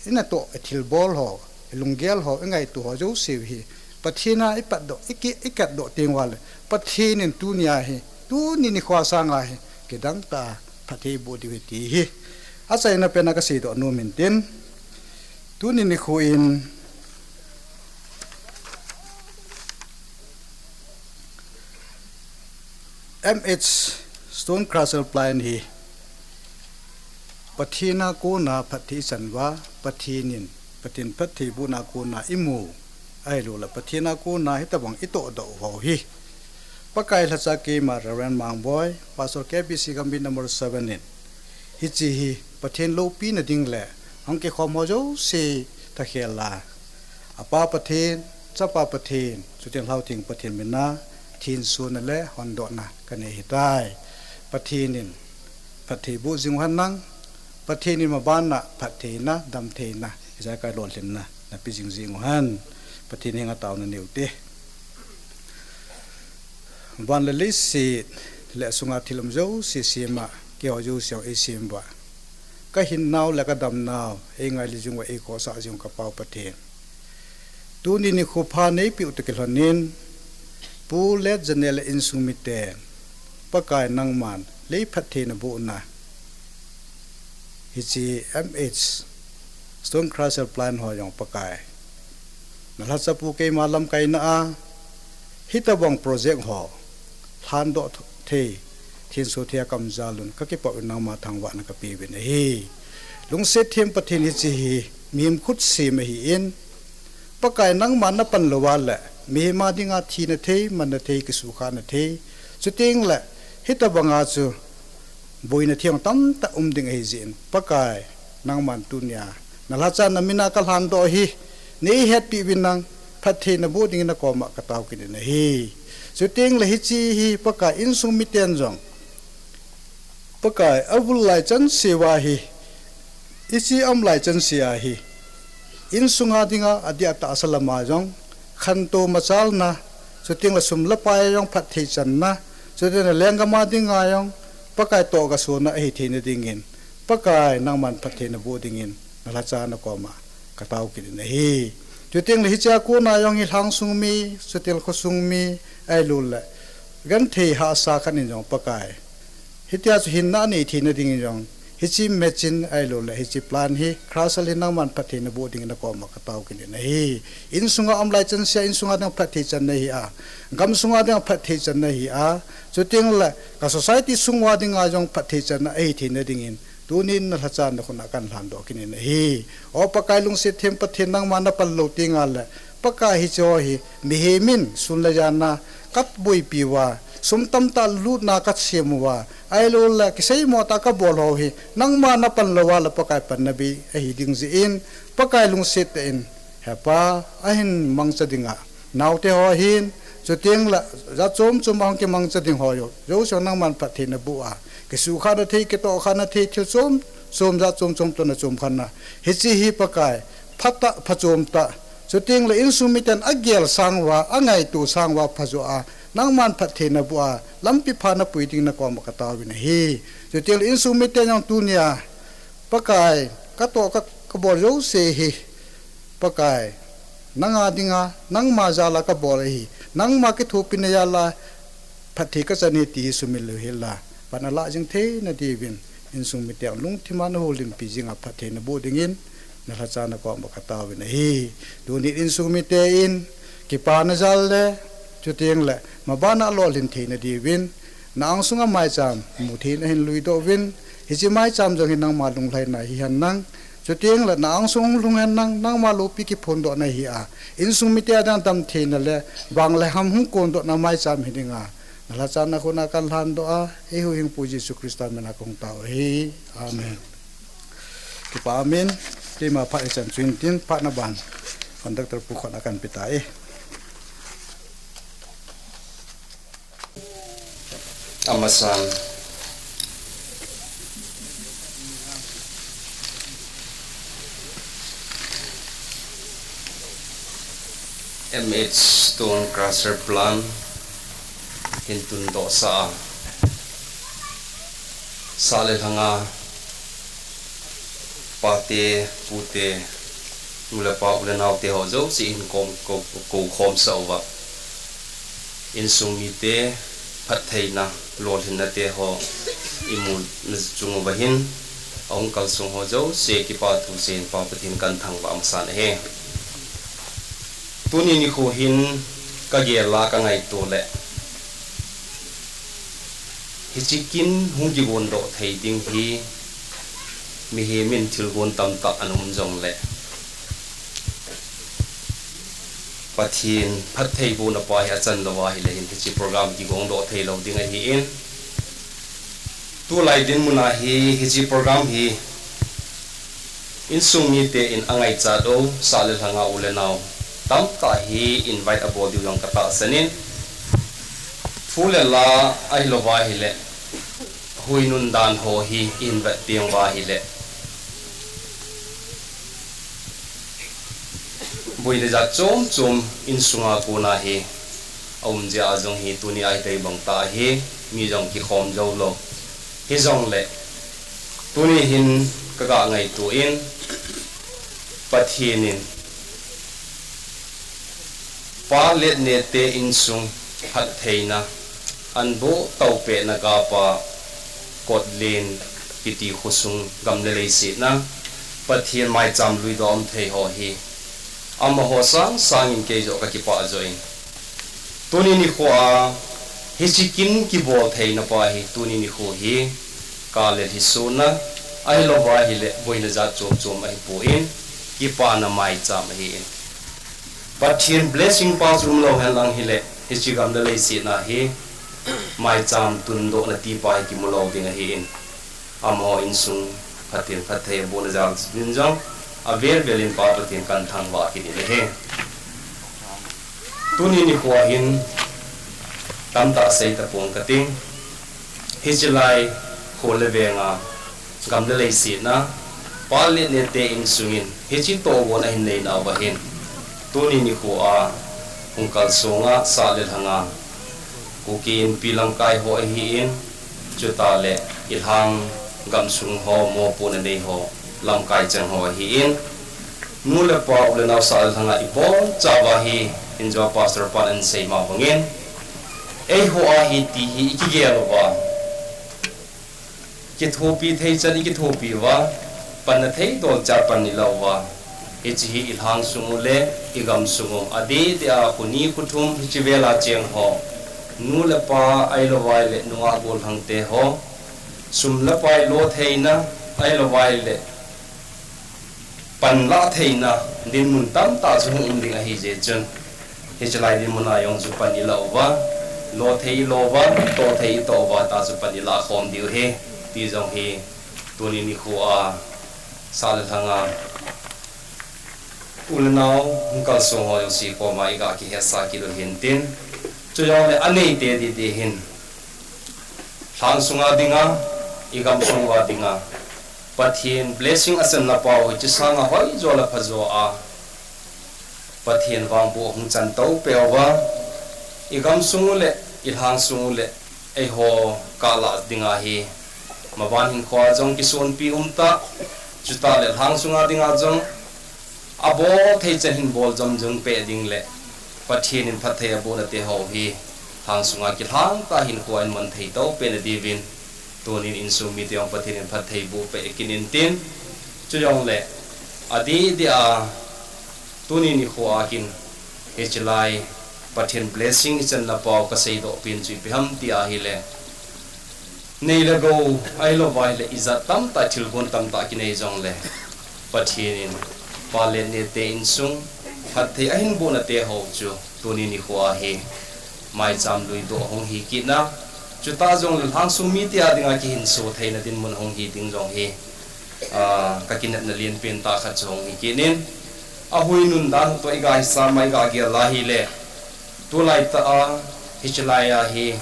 inatoh, ithilbol ho, ilunggel ho, ingaito ho jouse hi Pathen a ipatdoh, iki, ikatdoh teng uva le, Pathen in tunia hi, tuni nikho sanga hi kidang tah a phatthei iboh diu ahi ti hi achaina pen a kaseidoh nom in tin, tuni nikho in M H Stone Crusher Plant hi Pathen a kona phatthei ichan uva, Pathen in, Pathen phattheibohna kona imu, ahilou le Pathen a kona hitabang itohdoh u ho hi, Pakai lhacha keima Reverend Mangboi, Pastor K B C Gambih number seven in, hiche hi Pathen loupina ding le hung kikhom ho jouse thakhel a, Apa Pathen, Chapa Pathen, chuteng Lhautheng Pathen mina thensunna le hondohna kanei ahitai. Pathen in phattheiboh jing uhen lang, Pathen in maban a phattheina, damtheina, ijakai lolhinna napeh jing jing uhen. Pathen henga taona neiute. Van le leiset le asunga thil um jouse sem a, keiho jouse eisem uva, kahinnau le kadamnau eingailih jing uva, eikhohsah jing u ka Pau Pathen, tuni nikho pha neipeh u toh kilhon in, Pu Letjanel le insung miten, Pakai nangman lei phatthei nabohna, hiche M H Stone Crusher Plant ho jong Pakai, nalhachapu keima lamkaina a, hitabang project ho lhandoh thei, Pathen sothei a kaum jal un kakipah un nangma thangvahna kapeuvin ahi. Lungset them Pathen hiche hi mihem khut sem ahin, Pakai nangma napan louva le mihem a dinga thina thei, manna thei, kisukhahna thei, chutengle hitobanga chu boina thei tamtah um ding ahi jeh in, Pakai nangman tunia nalhacha namin a kalhandoh hi neihetpeh uvin lang, phattheina boh dingin nakoma katao kit in ahi. Chutengle hiche hi Pakai insung miten jong, Pakai avul lai chensea hi, hiche aum lai chensea hi, insunga dinga adeh a tahsa lama jong khantou machalna, chutengle sum le pai jong phatthei channa, chutengle lenggam a dinga jong Pakai toh gasonna ahi theina dingin, Pakai nangman phattheina boh dingin nalhacha nakoma katao kit in ahi. Chutengle hichea kona jong hi lhangsung mi, chutengle khosung mi, ahiloule genthei hahsa khat in jong Pakai, hitia chu hinna anei theina dingin jong, hiche machine ahiloule hiche plant hi, crusher hi nangman phattheina boh dingin nakoma katao kit in ahi. Insunga aum lai chensea insunga dinga phatthei channa ahi a, gamsunga dinga phatthei channa ahi a, chutengle ka society sunguva dinga jong phatthei channa ahi theina dingin, tunin nalhacha nakhut a kalhandoh kit in ahi. O Pakai lungset them Pathen, nangma napan lou tengle, Pakai hicheho hi mihem in sun le jana kaboipi uva, sum tamtah lutna kasem uva, ahiloule kiseimo tah kabol ho hi nangma napan louva le Pakai panna bei ahi ding jeh in, Pakai lungset tah in, hepa ahin mangcha dinga, naoteho hin, chutengle jat chom chom a hung kimangcha ding ho jouse nangman phattheina boh a, kisukhahna thei, kitohkhahna thei, thil chom chom jat chom chom toh nachomkhahna, hiche hi Pakai phatah phachom tah, chutengle insung miten agel sang uva, angaito sang uva phajo a, nangman phattheina boh a, lampi pha napui dingin nakoma kataovin ahi. Chutengle insung miten jong tunia, Pakai, katoh ka, kabol jouse hi, Pakai, nanga dinga, nangma jal a kabol ahi, nangma kithopina jal a phatthei kachan ahi ti hi sumil louhel a, pan alah jing theina diuvin, insung miten lungthim a nahoulimpi jing a phattheina boh dingin, nalhacha nakoma kataovin ahi. Tunin insung miten kipana jal le, chutengle maban a lolhin theina diuvin, na-ang sunga maicham muthei in ahin luidoh uvin, hiche maicham jong hi nangma lunglhaina hihen lang, chutengle na-ang sung lhung hen lang, nangma loupi kiphondohna hi a, insung mite a dinga damtheina le vang le ham hung kondohna maicham hi dinga, nalhacha nakhut a kalhandoh a, eihuhhingpu Jesu Christa min a kahung tao ahi. Amen. Kipah amen. Keima phat ichan chuin tin, phatna ban conductor pu khut a kahin petai. Amasan, M H Stone Crusher Plant hin tundohsah a, sah le lhanga pate, pute, nu le pa, u le naote ho jouse hin kom, kou, koukhomsah uva, insung mite phattheina, lolhinnate ho imuna chung uva hin, ahung kalsong ho jouse kipathu seiyin Pa Pathen kahin thangvah masan ahi. Tuni nikho hin kagel a kangaito le, hiche kin hung kigondoh thei ding hi mihem in thilgon tamtah ana um jongle, Pathen phattheibohna pa hi achan louva ahile hin hiche program kigongdoh theilou ding ahin, tulai dinmun a hi hiche program hi insung mite in angaichat u, sah le lhanga u le nao tamtah hi invite abol diu jong katahsan in, thu le la ahilouva ahile, huinun dan ho hi ihin vet teng uva ahile, boina jat chom chom insunga kona hi aum jeh a jong hi tuni a hitobang tah hi mi jong kikhom jou lou. Hijongle tuni hin kaga ngaito in, Pathen in Pa Letnete insung phattheina, anboh taopehna gapa Kotlen kiti khosung gam le leiset a Pathen maicham luidoh um thei ho hi, amaho sang sangin keijoh kakipah joh in, tuni nikho a Hiche kin kibol theina pa hi tuni nikho hi, kale hi suna, ahilouva ahile boina jat chom chom ahipon, kipana maicham ahin. Pathen blessing pa chu umlou henlang hile, hiche gam le leiset na hi, maicham tundohna ti pa hi kimu lou ding ahin. Amaho insung, Pathen phatthei abohna jal in jong, avel vel in pa Pathen kathangvah kit in ahi. Tuni nikho hin, tamtah sei tapong kating, hiche lai, kho le veng a, gam le leiset na, pal le neh te insung in, hiche tohgon ahin nei nauva hin. Tuni nikho a, hung kalsong a, sah le lhang a, Kuki Inpi lamkai ho ahin, chutah le ilhang gamsung ho, mopohna nei ho, lamkai cheng ho ahin. Nu le pa, u le nao, sah le lhang a ibon chauva hi, injo pastor pan ahin sei ma bangin. Eiho a hi ti hi ikigel uva. Kithopi thei chan ikithopi uva, panna thei dol chan pan ilah uva. Hiche hi ilhang sung u le, igam sung u. Adeh deh a, kho ni kho thum hiche vel a cheng ho. Nu le pa, ahilouva ahile, nungah gollhang te ho. Sum le pai lo theina, ahilouva ahile, pan lah theina, dinmun tamtah chu hung um ding ahi jeh chun. Hiche lai dinmun a jong chu pan ilah uva, lo thei ilo uva, toh thei itoh uva, tah chu pan ilah khom diu ahi, ti jong hi, tuni nikho a, sah le lhang a, u le nao, hung kalsong ho jouse koma iga kihetsah kit u hintin, chujongle anei te deh deh hin, lhang sunga dinga, igam sunga dinga, Pathen blessing achanna pau hiche sanga hoijo le phajo a, Pathen vangboh hung chan tou peh uva, igam sung u le, ilhang sung u le, eiho kalah dinga hi, maban hinkhoa jong kisonpi um tah, chutah le lhang sunga dinga jong, abol thei chan hin bol jom jom peh ding le, Pathen in phatthei abohna te ho hi, lhang sunga kilhang tah hinkhoa in man thei tou peh na diuvin, tunin insung mite jong Pathen in phatthei boh peh kit intin, chujongle, adeh deh a, tuni nikho a kin, hiche lai, Pathen blessing ichanna pau kaseidoh pen chu ipi ham ti ahile, nei le gou, ahilouva ahile ijat tamtah thilgon tamtah kinei jongle, Pathen in, pal le neh te insung, phatthei ahin bohna te ho chu, tuni nikho a hi, maicham luidoh hung hi kit na, chutah jongle lhang sung mite a dinga kihinso theina dinmun hung hi ding jong hi, ah, kakinepna lenpen tah khat chu hung hi kit in, ahuinun dan toh iga hisah ma iga gel a ahile, tulai tah a, hiche lai a hi,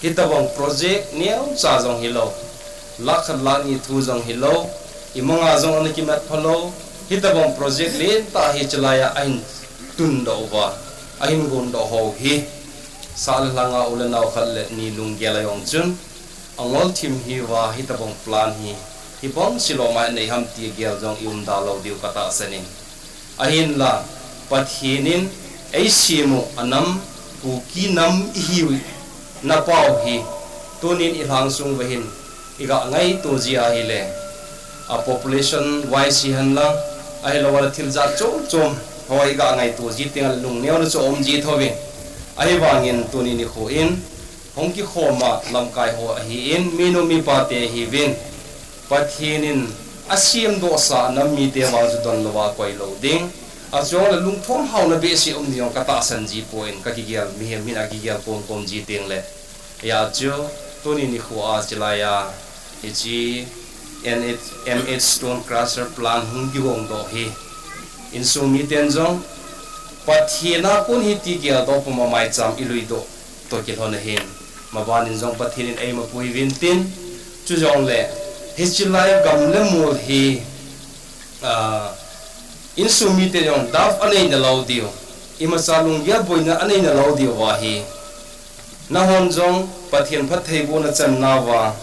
hitobang project neocha jong hilou, lakh khat lakh ni thu jong hilou, imanga jong ana kimat phalou, hitobang project lentah hiche lai a ahin tundoh uva, ahin gondoh ho hi, sah le lhang a u le nao khat le ni lunggel a jong chun, angol thim hiuva hitobang plan hi, hibang siloma inei ham ti gel jong iumda lou diu katahsan in. Ahinla, Pathen in eisem u anam, Kuki nam ihiu na pau hi, tunin ilhang sung uva hin, iga ngaito ji ahile, a population wise hihen lang, ahilouleh thil jat chom chom ho iga ngaito ji tengle lungneona chu aum ji thouvin. Ahivangin tuni nikho in, hung kikhoma lamkai ho ahin, minu mipa te ahiuvin, Pathen in asemdohsa nam mite vang chu donlouva koi lou ding, achujongle lungthom haona behseh um ding jong katahsan ji poi, kakigel mihem hin akigel komkom ji tengle. Hijeh chun, tuni nikho a chilai a, hiche N H, M H Stone Crusher plant hung kigongdoh hi, insung miten jong, Pathen a kon hi ti geldoh puma maicham iluidoh toh kilhon ahin, mabanin jong Pathen in eimapui uvin tin, chujongle, hiche lai gam le mol hi, ah, insung mite jong dap aneina lou diu, imacha lunggel boina aneina lou diu ahi. Nahon jong Pathen phattheibohna channauva,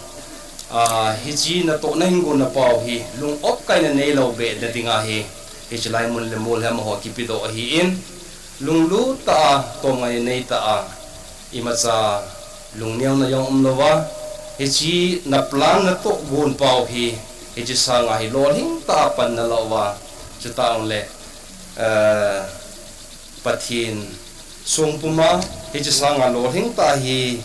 ah, hiche natoh nahin gonna pau hi lung-op kaina neilou behna dinga hi, hiche lai mun le mol hi amaho kipedoh ahin, lunglut tah a, tomngai neitah a, imacha lungneona jong umlouva, hiche na plan natoh gon pau hi, hiche sanga hi lolhing tah a pan nalah uva, chutah jongle, eh, Pathen songpuma, Hiche sanga lolhing tah hi,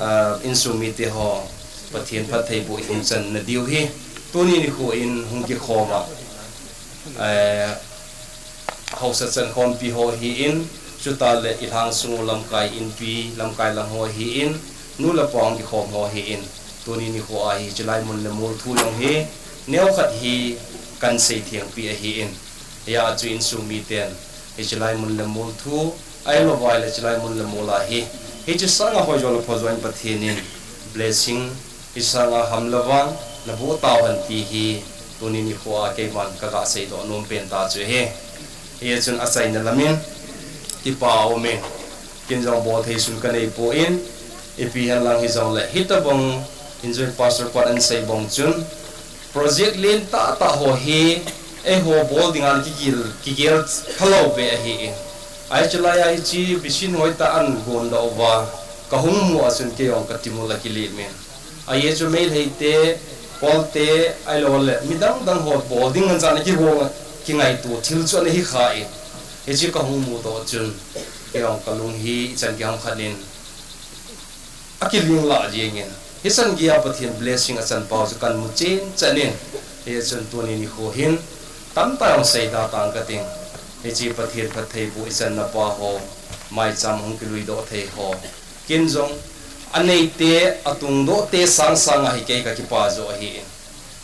ah, insung mite ho, Pathen phattheiboh ihung channa diu hi, tuni nikho in hung kikhom a, eh, haosa chankhompi ho hi in, chuteng le ilhang sung lamkai inpi, lamkai lang ho hi in, nu le pa hung kikhom ho hi in, tuni nikho a hi, hiche lai mun le mol thu jong hi, neokhat hi kahin seithengpi ahi in. Hijeh chun insung miten, hiche lai mun le mol thu, ahilouva ahile hiche lai mun le mol a hi, hiche sanga hoijo le phajo in Pathen in blessing, hiche sanga ham le vang naboh tauhen ti hi, tuni nikho a keiman kaga seidoh nom pen tah chu ahi. Hijeh chun achaina lamin, kipa aumin, ken jong bol thei sun kanei poi, ipi henlang hijongle, hitobang, injoi pastor pan ahin sei bang chun, project lentah tah ho hi, eiho bol dinga kigel, kigel phalou ve ahi in. Hiche lai a hiche, bisin hoitah in agon doh uva, kahung mu a chun kei jong katimul akilip in. Ajeh chu Meitei te, Kol te, ahilouleh, midang dang ho bol ding ngen chan a kigong a, kingaito thil chu ana hi kha in. Hiche kahung mu doh chun, kei jong kalung hi, ichan gei ham khat in, akiling lah jeng in. Hichan gei a Pathen blessing achan pau chu kahin mu chen chen in. Hijeh chun tuni nikho hin, tamtah jong seida tang kating. Hiche Pathen phattheiboh ichanna pa ho, maicham hung kilui doh thei ho. Ken jong, anei te, atung doh te sang sang a hi kei kakipa jo ahi in.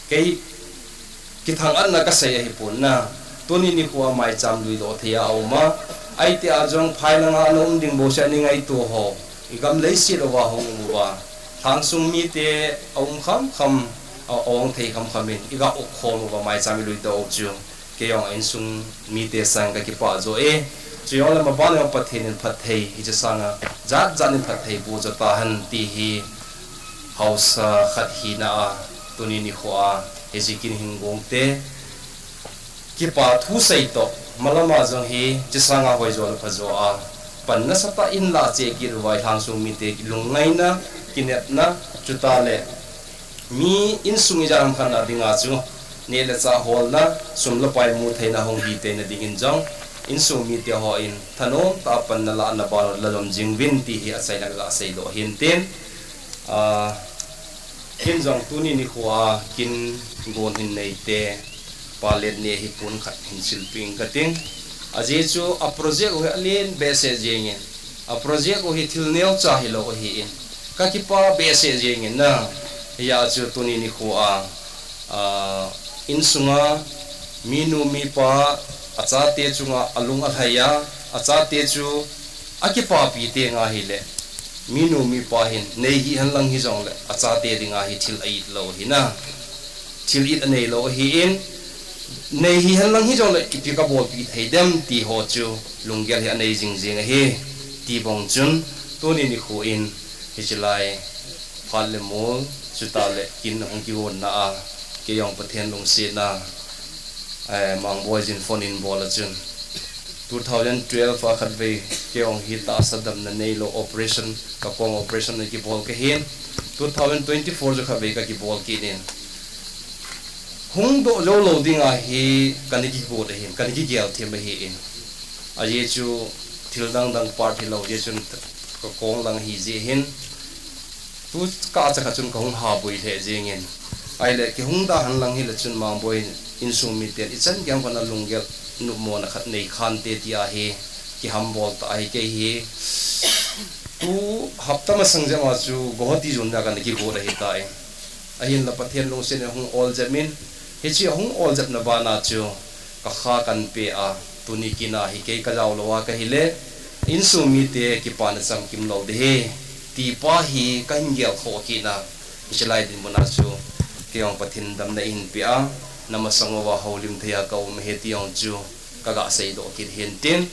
Kei kithang-atna kasei ahipon na. Tuni nikho a maicham lui doh thei a aum a. Ahiti a jong phai langa ana um ding bouseh a nei ngaito ho. Igam leiset uva hung um uva. Lhangsung mite aum kham kham, a, aum thei kham kham in. Iga um khom uva maicham ilui doh u chu. Kei jong a insung mite sang kakipah jo e. Chujongle maban jong Pathen in phatthei, hiche sanga jat jat in phatthei boh jo tahen ti hi haosa khat hina a, tuni nikho a, hiche kin hin gong te, kipa thu sei toh, malam a jong hiche sanga hoijo le phajo a, pan nasatah in lah cheh kit uva, Lhangsung mite lungngaina, kinepna, chuteng le, mi insung ijat ham khat na dinga chu, neh le chah holna, sum le pai mu theina hung hi theina dingin jong, insung mite hon thanom tah a pan nalah na ban u la jom jing uvin ti hi achaina kaga seidoh ahin tin. Ah, ken jong tuni nikho a kin gon hin nei te, Pa Letneh hi pon khat hin silpeh ing kating. Ajeh chu a project u hi alen behseh jeng in. A project u hi thil neocha hilou ahi in. Kakipah behseh jeng in na. Hijeh chun tuni nikho a, ah, insunga minu mipa achate chunga alung alhai a, achate chu akipapi teng ahile, minu mipa hin nei hihen lang hijongle achate dinga hi thil a-it lou ahi na. Thil it anei lou ahi in, nei hihen lang hijongle ipi kabolpeh thei dem ti ho chu lunggel hi anei jing jing ahi. Ti bang chun tuni nikho in hiche lai phat le mol, chuteng le kin hung kigonna a, kei jong Pathen lungsetna, eh, Mangboi jin phone in bol a chun, two thousand twelve a khatvei kei jong hi tahsa damna neilou operation, ka kong operation ana kibol kahin, two thousand twenty-four chu khatvei kakibol kit in. Hung doh jou lou dinga hi kana kigot ahin, kana kigel them ahi in. Ajeh chu thil dang dang part hilou jeh chun ka kong lang ahi jeh hin. Tu kah cha khat chun kahung haboi lheh jeng in. Ahile kihung da hen lang hile chun Mangboi insung miten ichan gei ham khat na lunggel nopmona khat nei khante ti ahi, kihambol tah ahi kei hi. Tu hapta masang jep a chu Guwahati jon a kana kigot ahitai. Ahinla Pathen lungset in ahung ol jep in, hiche ahung ol jepna bana chu kakha kana pe a, tuni kin a hi kei kajao lou a kahile, insung mite kipana chamkim lou ding ahi, ti pa hi kahin gel khoh kit na, hiche lai dinmun a chu, kei jong Pathen damna eihin pe a, namasang uva houlim thei a kaum ahi ti jong chu, kaga seidoh kit ahin tin,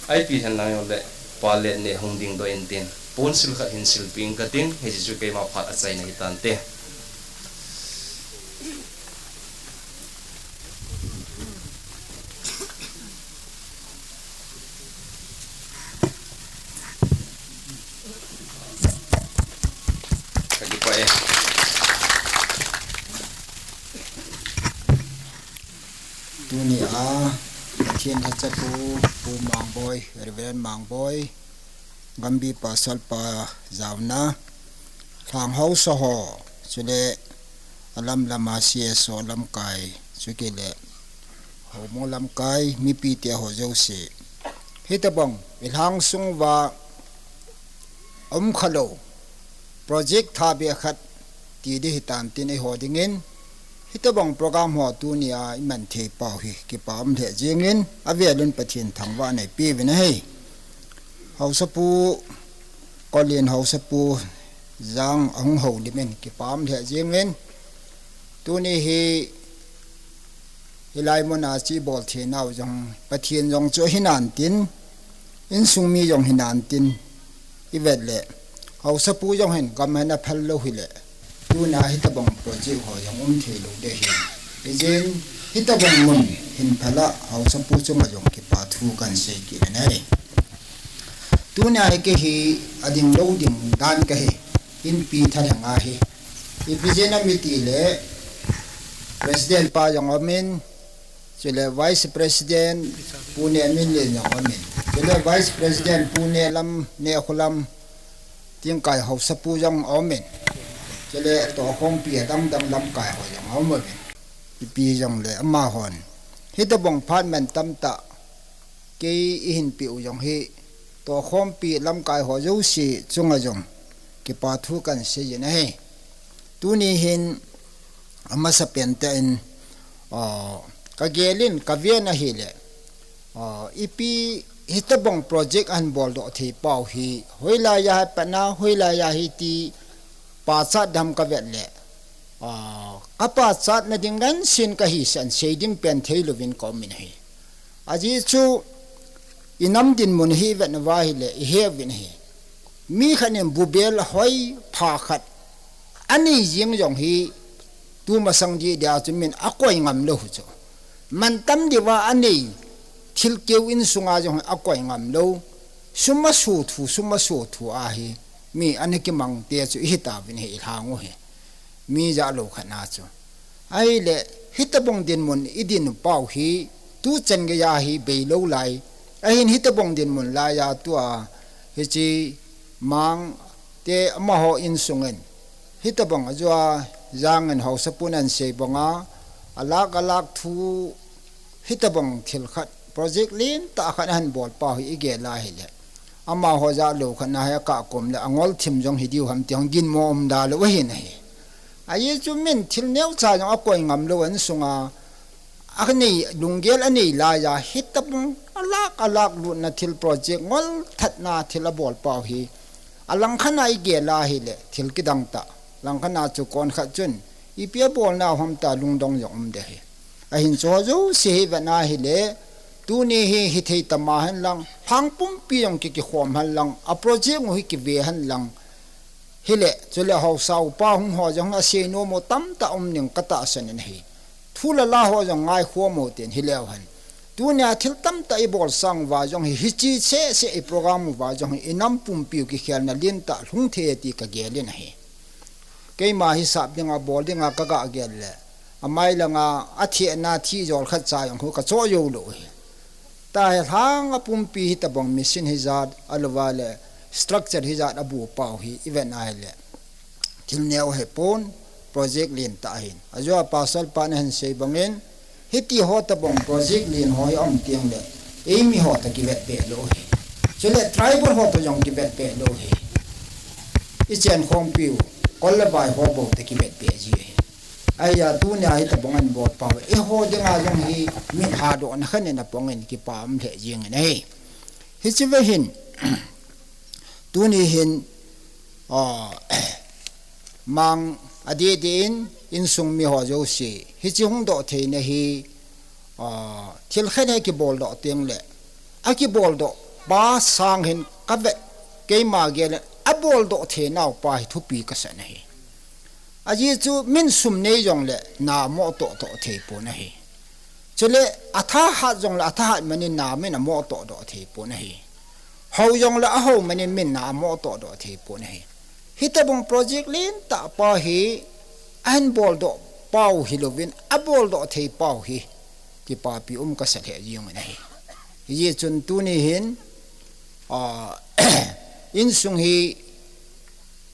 ipi hen lang jongle, Pa Letneh hung dingdoh in tin, ponsil khat hin silpeh ing kating, hiche chu keima phat achaina hitante. Kakipah e. Tuni a, Pathen lhacha pu, Pu Mangboi, Reverend Mangboi, Gambi Pastor pa jaona, Lhang Haosa ho, chule alam lama C S O lamkai, chukile Houbung lamkai, mipite ho jouse. Hitobang, i Lhang sunguva, um khalou, project thabe khat ti di hitan tin eiho dingin, hitobang program ho tunia i man thei pau hi, kipa um lheh jingin, avelin Pathen thangvahna i peuvin ahi. Haosapu, Kolin Haosapu, Jang ahung houlimin, kipa um lheh jingin, tuni hi, hilai muna chi bol theinau jong, Pathen jong chu hinan tin, insung mi jong hinan tin, i vet le, Haosapu jong hin gam hin aphal lou hile, tuna hitobang project ho jong um thei lou ding ahi. Hijeh in, hitobang mun hin phala, Haosapu chunga jong kipa thu kan sei kit in ahi. Tuna hi kei hi ading lou ding dan kahi, inpi thalheng ahi. Ipi jeh inem itile, President pa jong aumin, chule Vice President Pu Neminlen jong aumin. Chule Vice President Pu Nelam, Nekholam, Tingkai Haosapu jong aumin. Chule tohkhompi adang dang lamkai ho jong aumin. Ipi jongle amahon, hitobang phat mantam tah, kei eihin peh u jong hi, tohkhompi lamkai ho jouse chunga jong, kipa thu kan seijin ahi. Tuni hin, amasapen tah in, ah, kagelin, kaven ahile, ah, ipi hitobang project ahin boldoh thei pau hi, hoilaiya hi patna, hoilaiya hiti, pachat dam kavet le, ah, kapachatna ding ngansin kahi san sei ding pen thei louvin ka umin ahi. Ajeh chu, i nam dinmun hi i vetnauva ahile, i heuvin ahi. Mi khat in bubel hoi pha khat anei jing jong hi, tumasang dih dia chu min akoi ngam lou chu. Mantam diuva anei, thilkeu insunga jong hi akoi ngam lou. Sum aso thu, sum aso thu ahi, mi ana kimang te chu ihi tauvin ahi, i Lhang u hi. Mi jah lou khat na chu. Ahile, hitobang dinmun i din pau hi, tuchan geiya hi bei lou lai. Ahin hitobang dinmun laiya tua, hiche Mang te amaho insungin, hitobang ajeh a Jang in Haosapun ahin sei banga, alak alak thu, hitobang thil khat, project lentah khat ahin bol pau hi i gel a ahile, amaho jah lou khat na hi akah kom le angol thim jong hi diu ham ti hung ginmo um da lou ahin ahi. Ajeh chu min thil neocha jong akoi ngam lou insunga, anei, lunggel anei laiya, hitobang alak alak lutna thil project ngol thatna thil abol pau hi, alangkhat na i gel a ahile, thil kidang tah. Langkhat na chu kon khat chun, ipi abol nau ham tia lungdong jong um ding ahi. Ahin chu ho jouse hi i vet a ahile, tuni hi hithei tama hen lang, Lhang pumpi jong ki kikhom hen lang, a project u hi kive hen lang, hile, chule Haosa upa hung ho jong asei nom u tamtah um ding katahsan in ahi. Thu le la ho jong ngaikhom u tin hileu hen. Tunia thil tamtah i bol sang uva jong hi, hiche seh seh i program uva jong hi, i nam pumpi u kikhelna lentah lhung thei ti kagel in ahi. Keima hisap dinga bol dinga kaga gel le, amai langa athina thijol khat cha jong khu kachoh jou lou hi. Tahi Lhang a pumpi hitobang machine hijat, alouva le structure hijat abu pau hi i vet a ahile, thil neo hipon, project lentah ahin. Ajeh a Pastor pan ahin sei bangin, hiti ho tobang project len ho hi aum teng le, eimi ho toh kivet beh lou hi. Chule tribal ho toh jong kivet beh lou hi. I chenkhompiu, kol le vai ho bou toh kivet beh ji ahi. Ahia tunia hitobang ahin bol pau, eiho dinga jong hi mit hadohna khat in apangin kipa um lheh jingin ahi. Hiche ve hin, tuni hin, ah, Mang adeh deh in, insung mi ho jouse, hiche hung doh theina hi, ah, thil khat hi kibol doh teng le, akibol doh pa sang hin kavet, keima gel in, abol doh theinau pa hi thupi kasan ahi. Ajeh chu min sum nei jong le na moh toh toh thei pon ahi. Chule athahat jong le athahat manin na min amoh toh doh thei pon ahi. Hou jong le ahou manin min na amoh toh doh thei pon ahi. Hitobang project lentah pa hi, ahin bol doh pau hilouvin, abol doh thei pau hi, kipapi um kasa lheh jingin ahi. Hijeh chun tuni hin, ah, insung hi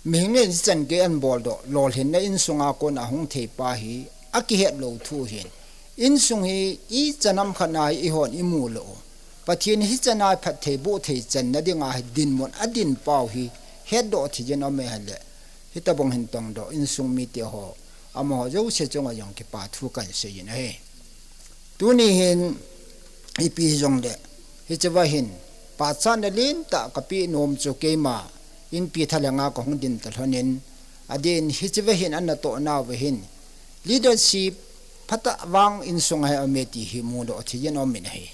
mihing in hichan gei ahin boldoh, lolhinna insunga kona hung thei pa hi akihet lou thu ahin. Insung hi ichan ham khat na hi eihon imu lou u. Pathen in hichan a phatthei boh thei channa dinga hi dinmun adin pau hi hetdoh thei jin aume hile. Hitobang hin tongdoh insung mite ho, amaho jouse chunga jong kipa thu kahin sei jin ahi. Tuni hin ipi hijongle, hichea hin pachatna lentah kapeh nom chu keima inpi thalhenga kahung din talhon in, adeh in hichea hin anatoh nauva hin leadership phatah vang insunga hi aume ti hi mudoh thei jin aumin ahi.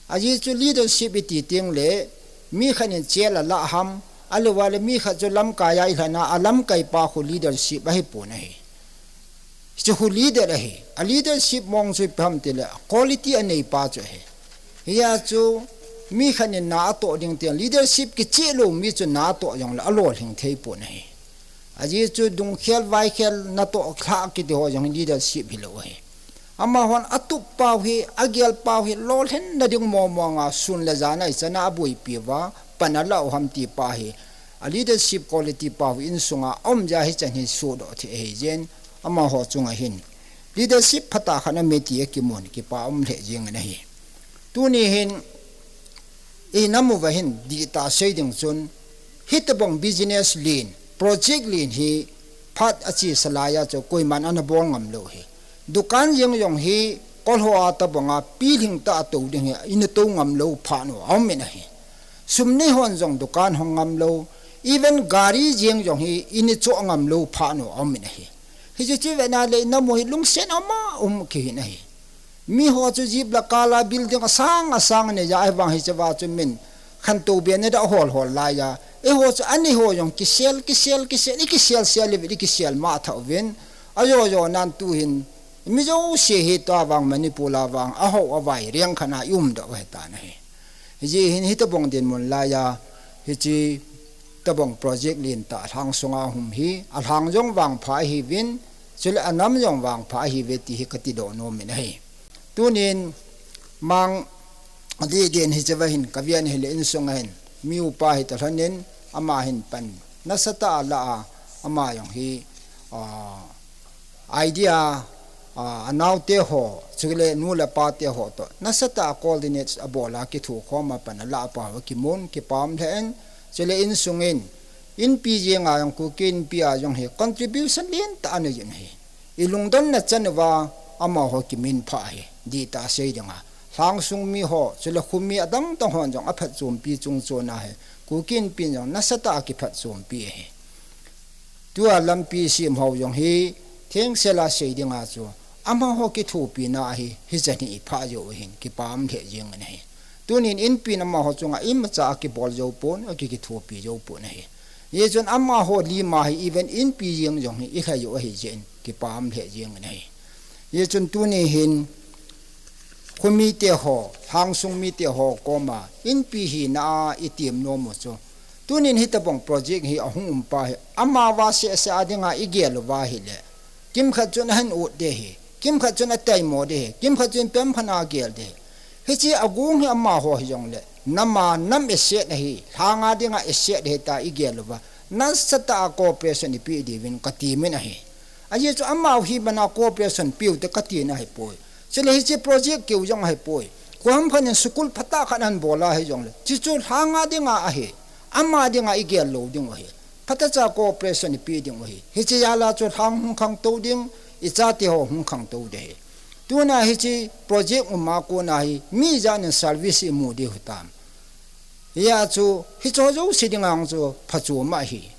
Ajeh chu leadership iti tengle, mi khat in chel alah ham, ahilouleh mi khat chu lamkai a ilhana, alamkai pa khu leadership ahipon ahi. Hichu khu leader ahi. A leadership mong chu ipi ham tile, quality anei pa chu ahi. Hia chu mi khat in na atoh ding teng, leadership kicheh lou mi chu na atoh jongle alolhing thei pon ahi. Ajeh chu dungkhel, vaikhel, natoh lhah kiti ho jong hi leadership hilou ahi. Amahon atup pau hi, agel pau hi, lolhinna ding mong monga sun le jan a ichan a aboipi uva, pan alah u ham ti pa hi. A leadership quality pau hi insunga aum jeh a hichan hi sodoh thei ahi jin, amaho chunga hin leadership phatah khat aume ti akimun kipa um lheh jengin ahi. Tuni hin inam uva hin dihtah sei ding chun, hitobang business len, project len hi phat achesa laiya chu koiman ana bol ngam lou hi. Dukan jeng jong hi kolho a tobanga pilhing tah a tou ding hi ina tou ngam lou phat nu aumin ahi. Sum nei hon jong dukan hong ngam lou, even gari jeng jong hi ina choh ngam lou phat nu aumin ahi. Hiche chu vena le inam u hi lungset ama um kihin ahi. Miho chu jeep le car la building asang asang anei a, ahivang hichea chu min khantou be ana dah hol hol laiya. Eiho chu anei ho jong kisel, kisel, kisel, ikisel sel uvin, ikisel ma tha uvin. Ajo jo nan tuhin mi jouse hi tua vang Manipur a vang ahao avai reng khat na ium doh u ahitan ahi. Hijeh hin hitobang dinmun laiya, hiche tobang project lentah lhang sunga hung hi, alhang jong vangpha ahiuvin, chule anam jong vangpha ahiuve ti hi kati doh nomin ahi. Tunin mang adeh din hichea hin kaven hile insunga hin mi upa hi talhon in ama hin pan nasatah a la a, ama jong hi, ah, idea, ah, anaote ho, chule nu le pate ho toh nasatah a coordinate abol a kithukhom a pan alah pau akimun kipa um lheh in, chule insungin, inpi jenga jong Kuki Inpi a jong hi contribution lentah anei jin ahi. Ilungdonna chan uva amaho kiminphah ahi, dihtah sei dinga. Lhangsung mi ho, chule khomi adang dang hon jong aphatchompi chungchon a hi Kuki Inpi in jong nasatah a kiphatchompi ahi. Tua lampi sem ho jong hi, thengsel a sei dinga chu, amaho kithopina hi, hichan hi iphah jeh u hin, kipa um lheh jengin ahi. Tunin Inpi in amaho chunga imacha akibol jou pon, aki kithopi jou pon ahi. Hijeh chun amaho lima hi, even Inpi jeng jong hi, ilhai u ahi jeh in, kipa um lheh jengin ahi. Hijeh chun tuni hin, khomite ho, lhangsung mite ho koma, Inpi hina a item nom u chu, tunin hitobang project hi ahung um pa hi, amava sehseh a dinga igel uva hile, kimkhat chun ahin ut ding ahi, kimkhat chun ataimo ding ahi, kimkhat chun pemphan a agel ding ahi. Hiche agong hi amaho hijongle, nam a nam asset ahi, lhanga dinga asset ahi tia igel uva, nasatah a cooperation ipeh diuvin katemin ahi. Ajeh chu amaho hi bana cooperation peuvin te katina ahipoi. Chule hiche project keu jong ahipoi. Koi ham khat in school phatah khat ahin bol a hijongle, chuchu lhanga dinga ahi, ama dinga igel lou ding u ahi. Phatah cha cooperation ipeh ding u ahi. Hiche jal a chu lhang hung khangtou ding, ichate ho hung khangtou ding ahi. Tuna hiche project um a kona hi, mi ijat in service imu diu hitam. Hia chu, hiche ho jouse dinga chu phachom ahi.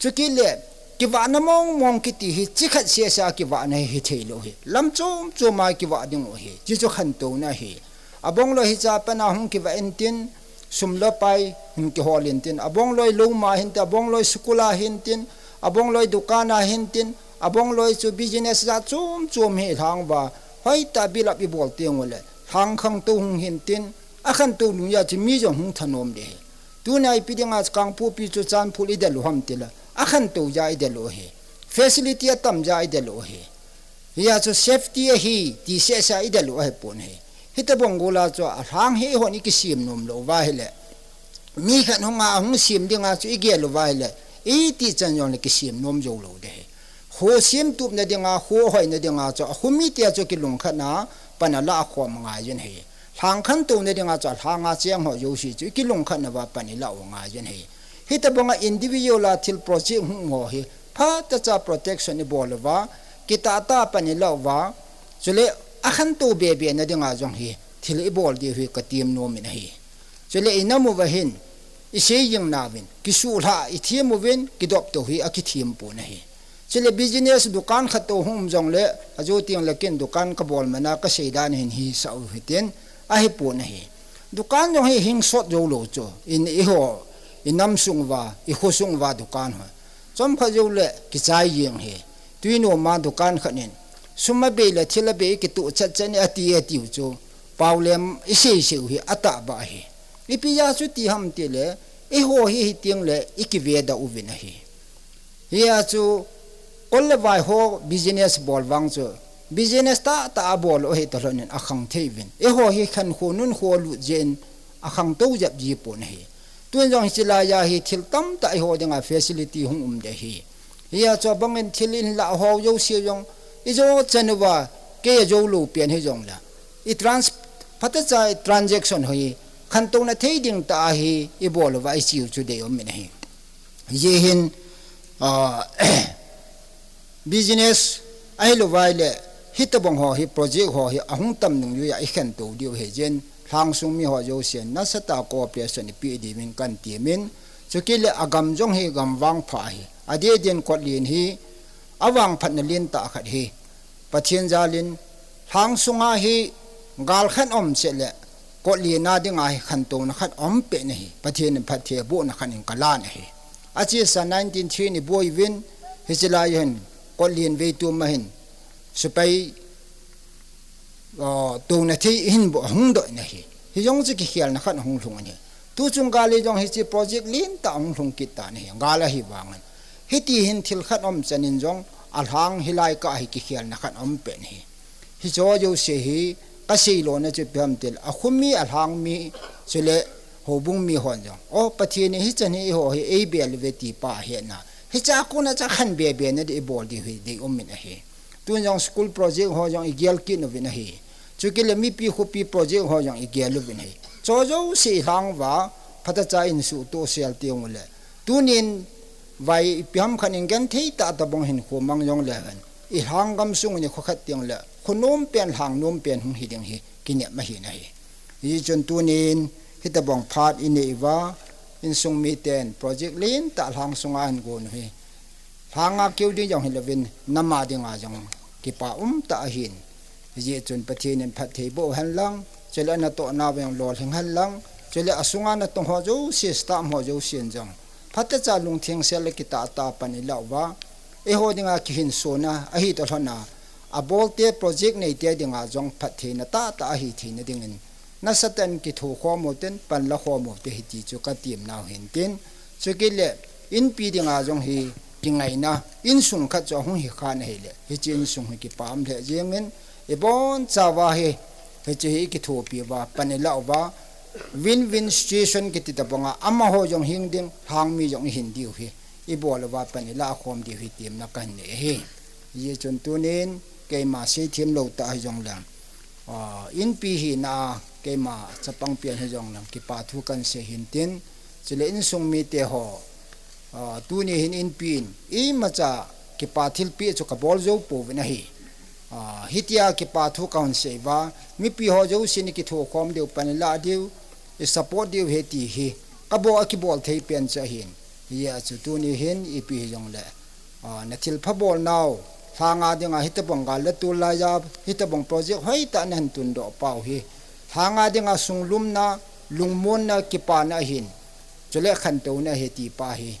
Chukit le, kivahna mong mong kiti hi, chikhat sehseh a kivahna hi, hithei lou ahi. Lam chom chom a kivah ding u ahi. Chuchu khantouna ahi. Abongloi hiche a pat a hung kivah intin, sum le pai hung kihol intin, abongloi lou ma hintin, abongloi school a hintin, abongloi dukan a hintin, abongloi chu business jat chom chom hi lhang uva, hoitah a build up ibol teng ule, lhang khangtou hung hintin, akhantou nung jeh a chu mi jong hung thanom ding ahi. Tuna ipi dinga Kangpokpi chu Churachandpur idel u ham tile, akhantou jeh a idel u ahi. Facility atam jeh a idel u ahi. Hia chu safety ahi, ti sehseh a idel u ahipon ahi. Hitobang gol a chu alhang hi eihon ikisem nom lou uva ahile, mi khat hung a hung sem dinga chu igel uva ahile, iti chan jongle kisem nom jou lou ding ahi. Kho sem tupna dinga, kho hoina dinga chu, akho mite chu kilungkhat na, pan ala khom ngai jin ahi. Lhang khantouna dinga chu, alhanga cheng ho jouse chu, ikilungkhat nauva pan ila u ngai jin ahi. Hitobanga individual a thil project hung ho hi, phatecha protection ibol uva, kitah tah pan ila uva, chule akhantou bebe na dinga jong hi, thil ibol diu hi katem nom in ahi. Chule inam uva hin, isei jing nauvin, kisuhlha ithem uvin, kidop tou hi akithem pon ahi. Chule business dukan khat tou hung um jongle, ajo tengle ken dukan kabol mana kasei dan hin hisah u hitin, ahipon ahi. Dukan jong hi hing sot jou lou chu, in iho, inam sung uva, ikho sung uva dukan ho. Chomkhat joule kichai jeng ahi. Tui noma dukan khat in, sum abei le thil abei kitoh chet chet in ati atiu chu, paolem isei sei u hi atahbeh ahi. Ipi jeh a chu ti ham tile, eiho hi hitengle ikivedoh uvin ahi. Hia chu, kol le vai ho business bol vang chu, business tahtah abol u ahi talhon in akhang thei uvin. Eiho hi khankho nunkho lut jeh in akhangtou jep ji pon ahi. Tun jong hiche laiya hi thil tamtah eiho dinga facility hung um ding ahi. Hia chu abangin thil in lah ho jouse jong ijo chan uva kei ajou lou pen hijongle, i trans-, phatecha i transaction ho hi khantouna thei ding tah a hi ibol uva iche u chu deium in ahi. Hijeh hin, ah, business ahilouva ahile, hitobang ho hi project ho hi ahung tam nungjui a ikhantou diu ahi jeh in, lhangsung mi ho jousen nasatah a cooperation ipeh diuvin kahin temin, chukit le agam jong hi gam vangpha ahi. Adeh din Kotlen hi avangphatna lentah khat ahi. Pathen jalin, lhangsunga hi gal khat um cheh le, Kotlen a dinga hi khantouna khat um pen ahi. Pathen in phattheibohna khat in kalan ahi. Achesa nineteen three in iboi uvin, hiche lai hin, Kotlen veitum a hin, sepai, ah, touna thei hin bou ahung doh in ahi. Hijong chu kikhelna khat ahung lhung in ahi. Tuchung gal hi jong hiche project lentah ahung lhung kit tan ahi. Gal ahivangin. Hiti hin thil khat um chan in jong alhang hilai kah hi kikhelna khat um pen ahi. Hiche jouse hi kasei lona chu ipi ham tile, akho mi, alhang mi, chule houbung mi hon jong, o, Pathen in hichan hi eiho hi eibel uve ti pa ahetna. Hiche a kona chu khan bebe na ding ibol diu hi deium in ahi. Tun jong school project ho jong igel kit uvin ahi. Chukit le mipi khopi project ho jong igel uvin ahi. Chu jouse ilhang uva, phatecha in suhtoh sel teng ule, tunin vai ipi ham khat in genthei tah tobang hinkho mang jongle hen, ilhang gamsung in ikho khat teng le, kho nom pen, lhang nom pen hung hi ding hi kinep ahi in ahi. Hijeh chun tunin, hitobang phat inei uva, insung miten project lentah lhangsunga ahin gon u hi, lhanga keu ding jong hilouvin, nam a dinga jong kipa umtah ahin. Hijeh chun Pathen in phattheiboh hen lang, chule natohna uva jong lolhing hen lang, chule asunga natong ho jouse, staff ho jousen jong, phatecha lungthengsel le kitah tah a pan ilah uva, eiho dinga kihinsona ahi talhon a, abolte project neite dinga jong phattheina tahtah ahi theina dingin, nasatah in kithokhom u tin, panlakhom u te hiti chu katem nau hin tin, chukit le, inpi dinga jong hi kingaina, insung khat chu ahung hi khan ahile, hiche insung hi kipah lheh jengin, ibonchauva hi, hiche hi ikithopi uva, pan ilah uva, win-win situation kiti tobanga, amaho jong hing ding, lhangmi jong ihin diu hi, ibol uva pan ilah khom diu hi temna kahin nei ahi. Hijeh chun tunin, keima seithem lou tah hijongleng, ah, inpi hina a, keima chapang pen hijongleng, kipa thu kahin sei hin tin, chule insung mite ho, ah, tuni hin inpi in, imacha kipa thilpeh chu kabol jou pouvin ahi. Ah, hitia kipa thu kahin sei uva, mipi ho jousen ikithokhom diu, pan ilah diu, isupport diu ahi ti hi, kabol, akibol thei pen chu ahin. Hijeh a chu tuni hin ipi hijongle, ah, nathilpha bolnau, lhanga dinga hitobang gal le tol laiya, hitobang project hoitah nahin tundoh pau hi, lhanga dinga sunglumna, lungmonna, kipana ahin, chule khantouna ahi ti pa hi,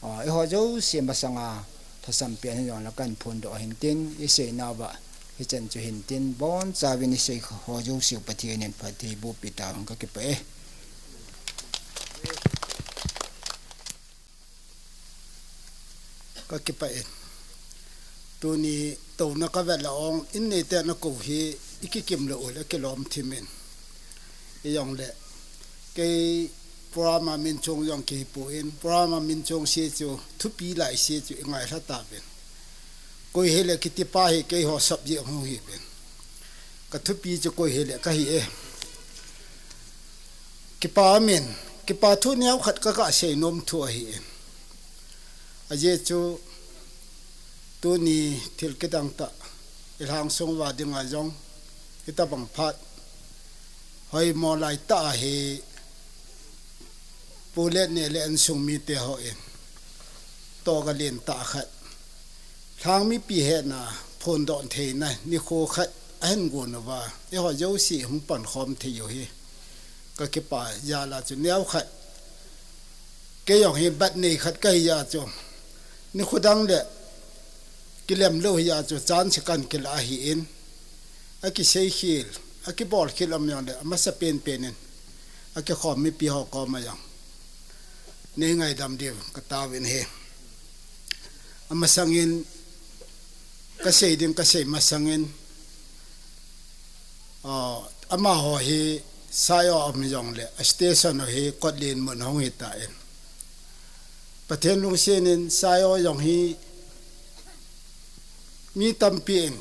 ah, eiho jouse masanga lhasam pen hijongle kahin phondoh hin tin, iseinauva hichan chu hin tin, bonchauvin isei ho jouseu Pathen in phattheiboh pi tauhen, kakipah e. Kakipah e. Tuni touna kavet le ong, in neite nakou hi ikikim lou ule kilom thim in. Hijongle, kei Program a min chung jong kihi poi, program a min chung se chu thupi lai se chu i ngailha tauvin. Koi hile kitipa hi keiho subject hung hiuvin. Ka thupi chu koi hile kahi e. Kipa min, kipa thu neokhat ka kasei nom thu ahi e. Ajeh chu tuni thil kidang tah i lhang sung uva dinga jong hitabang phat hoimo lai tah ahi. Pu le Neh le insung mite hon toh galen tah khat, lhang mipi hetna phondoh theina nikho khat ahin gon uva, eiho jouse hung pankhom thei u hi ka kipa jal a chu neokhat kei jong hi bat nei khat kahi a chu, nikho dang le kilem lou hi a chu chance kan kila ahi in, akisei khel, akibol khel um jongle, amasa penpen in akikhom mipi ho koma jong nei ngaidam diu ka taovin ahi. Amasang in kasei ding, kasei masang in, ah, amaho hi Saio a um jongle, a station ho hi Kotlen mun hung hita in, Pathen lungset in Saio jong hi mi tampi in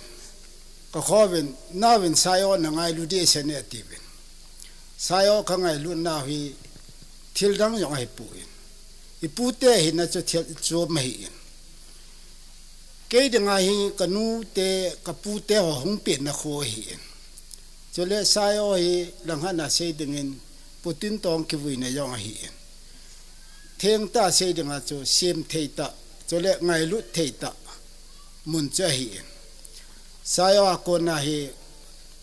ka khouvin, nauvin Saio na ngailu dehset ne atiuvin. Saio ka ngailu nau hi thil dang jong ahi poi. I pute hina chu thil chom ahi in. Kei dinga hi ka nu te, ka pu te ho hung penna kho ahi in. Chule Saio hi langkhat a sei dingin Pu Tintong kivuina jong ahi in. Thengtah sei dinga chu sem thei tah, chule ngailut thei tah mun chu ahi in. Saio a kona hi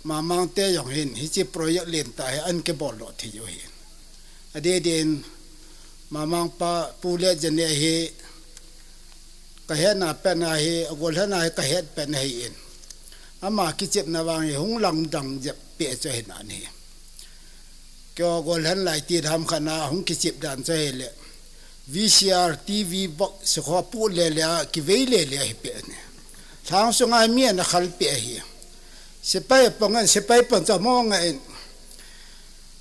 Mamang te jong hin hiche project lentah hi ahin kibol doh thei u ahi in. Adeh deh in Mamang pa Pu le Jane hi ka hetna petna hi, agol hetna hi ka het petna ahi in. Ama kichepna vang hi hung langdang jep peh chu ahi nan ahi. Keiho gol hen lai ti dam khat na hung kichep dan chu ahile, V C R, T V box, sikho pu le le a, kivei le le ahi peh ni. Lhang sunga mi ana khal peh ahi. Sepai pang an, sepai pang cha mo nga in.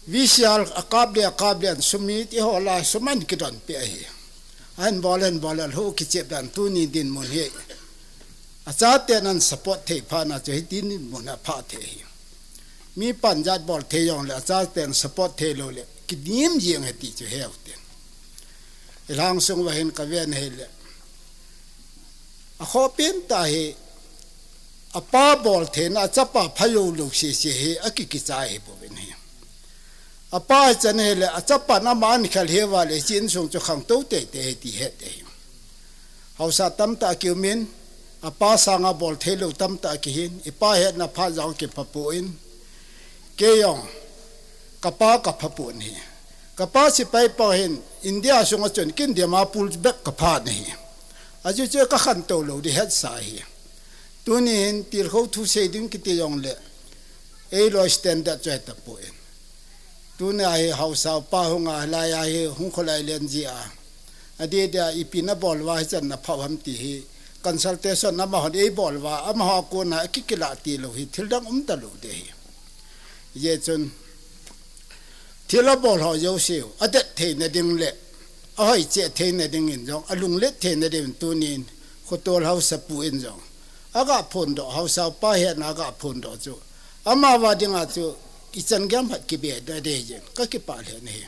V C R akap le, akap le an sum hi eiho la sum an kidon peh ahi. Ahin bol, ahin bol, ahin ho kichep dan tuni dinmun hi. Achaten ana support thei phat na chu hiti dinmun a pha thei ahi. Mi panjat bol thei jongle, achaten support thei lou le, kidim jeng ahi ti chu heu tin. I lhang sung uva hin ka ven ahile, akhoh pen tah hi, apa bol theina, achapa pha jou lou sese hi, akikichai ahi bouvin ahi. Apa hi chan ahile, achapan aman khel heuva le, hiche insung chu khangtou teitei ahi ti het ahi. Haosa tamtah kium in, apa sanga bol thei lou tamtah kihin, ipa hetna phat jong kipha pon, kei jong, kapa kapha pon ahi. Kapa sepai pa hin, India sunga chun kin Dimapur bep kapha ahi. Ajeh chu kakhantou lou ding hetsa ahi. Tuni hin tilkhou thu sei ding kiti jongle, eiloi standard chu ahi tapon. Tuni a hi haosa upa hung a, hilai a hi hung kholai len ji a. Adeh deh a ipi nabol uva hichan napha u ham ti hi consultation amahon eibol uva, amaho a kona akikilah ti lou hi thil dang um talou ding ahi. Hijeh chun thil abol ho jouse u adet theina ding le ahoi cheh theina dingin jong, alunglet theina dingin tunin khotol haosapu in jong aga phondoh, haosa upa hetna aga phondoh chu, amava dinga chu ichan gei ham khat kibe ding ahi jeh in kakipah lheh in ahi.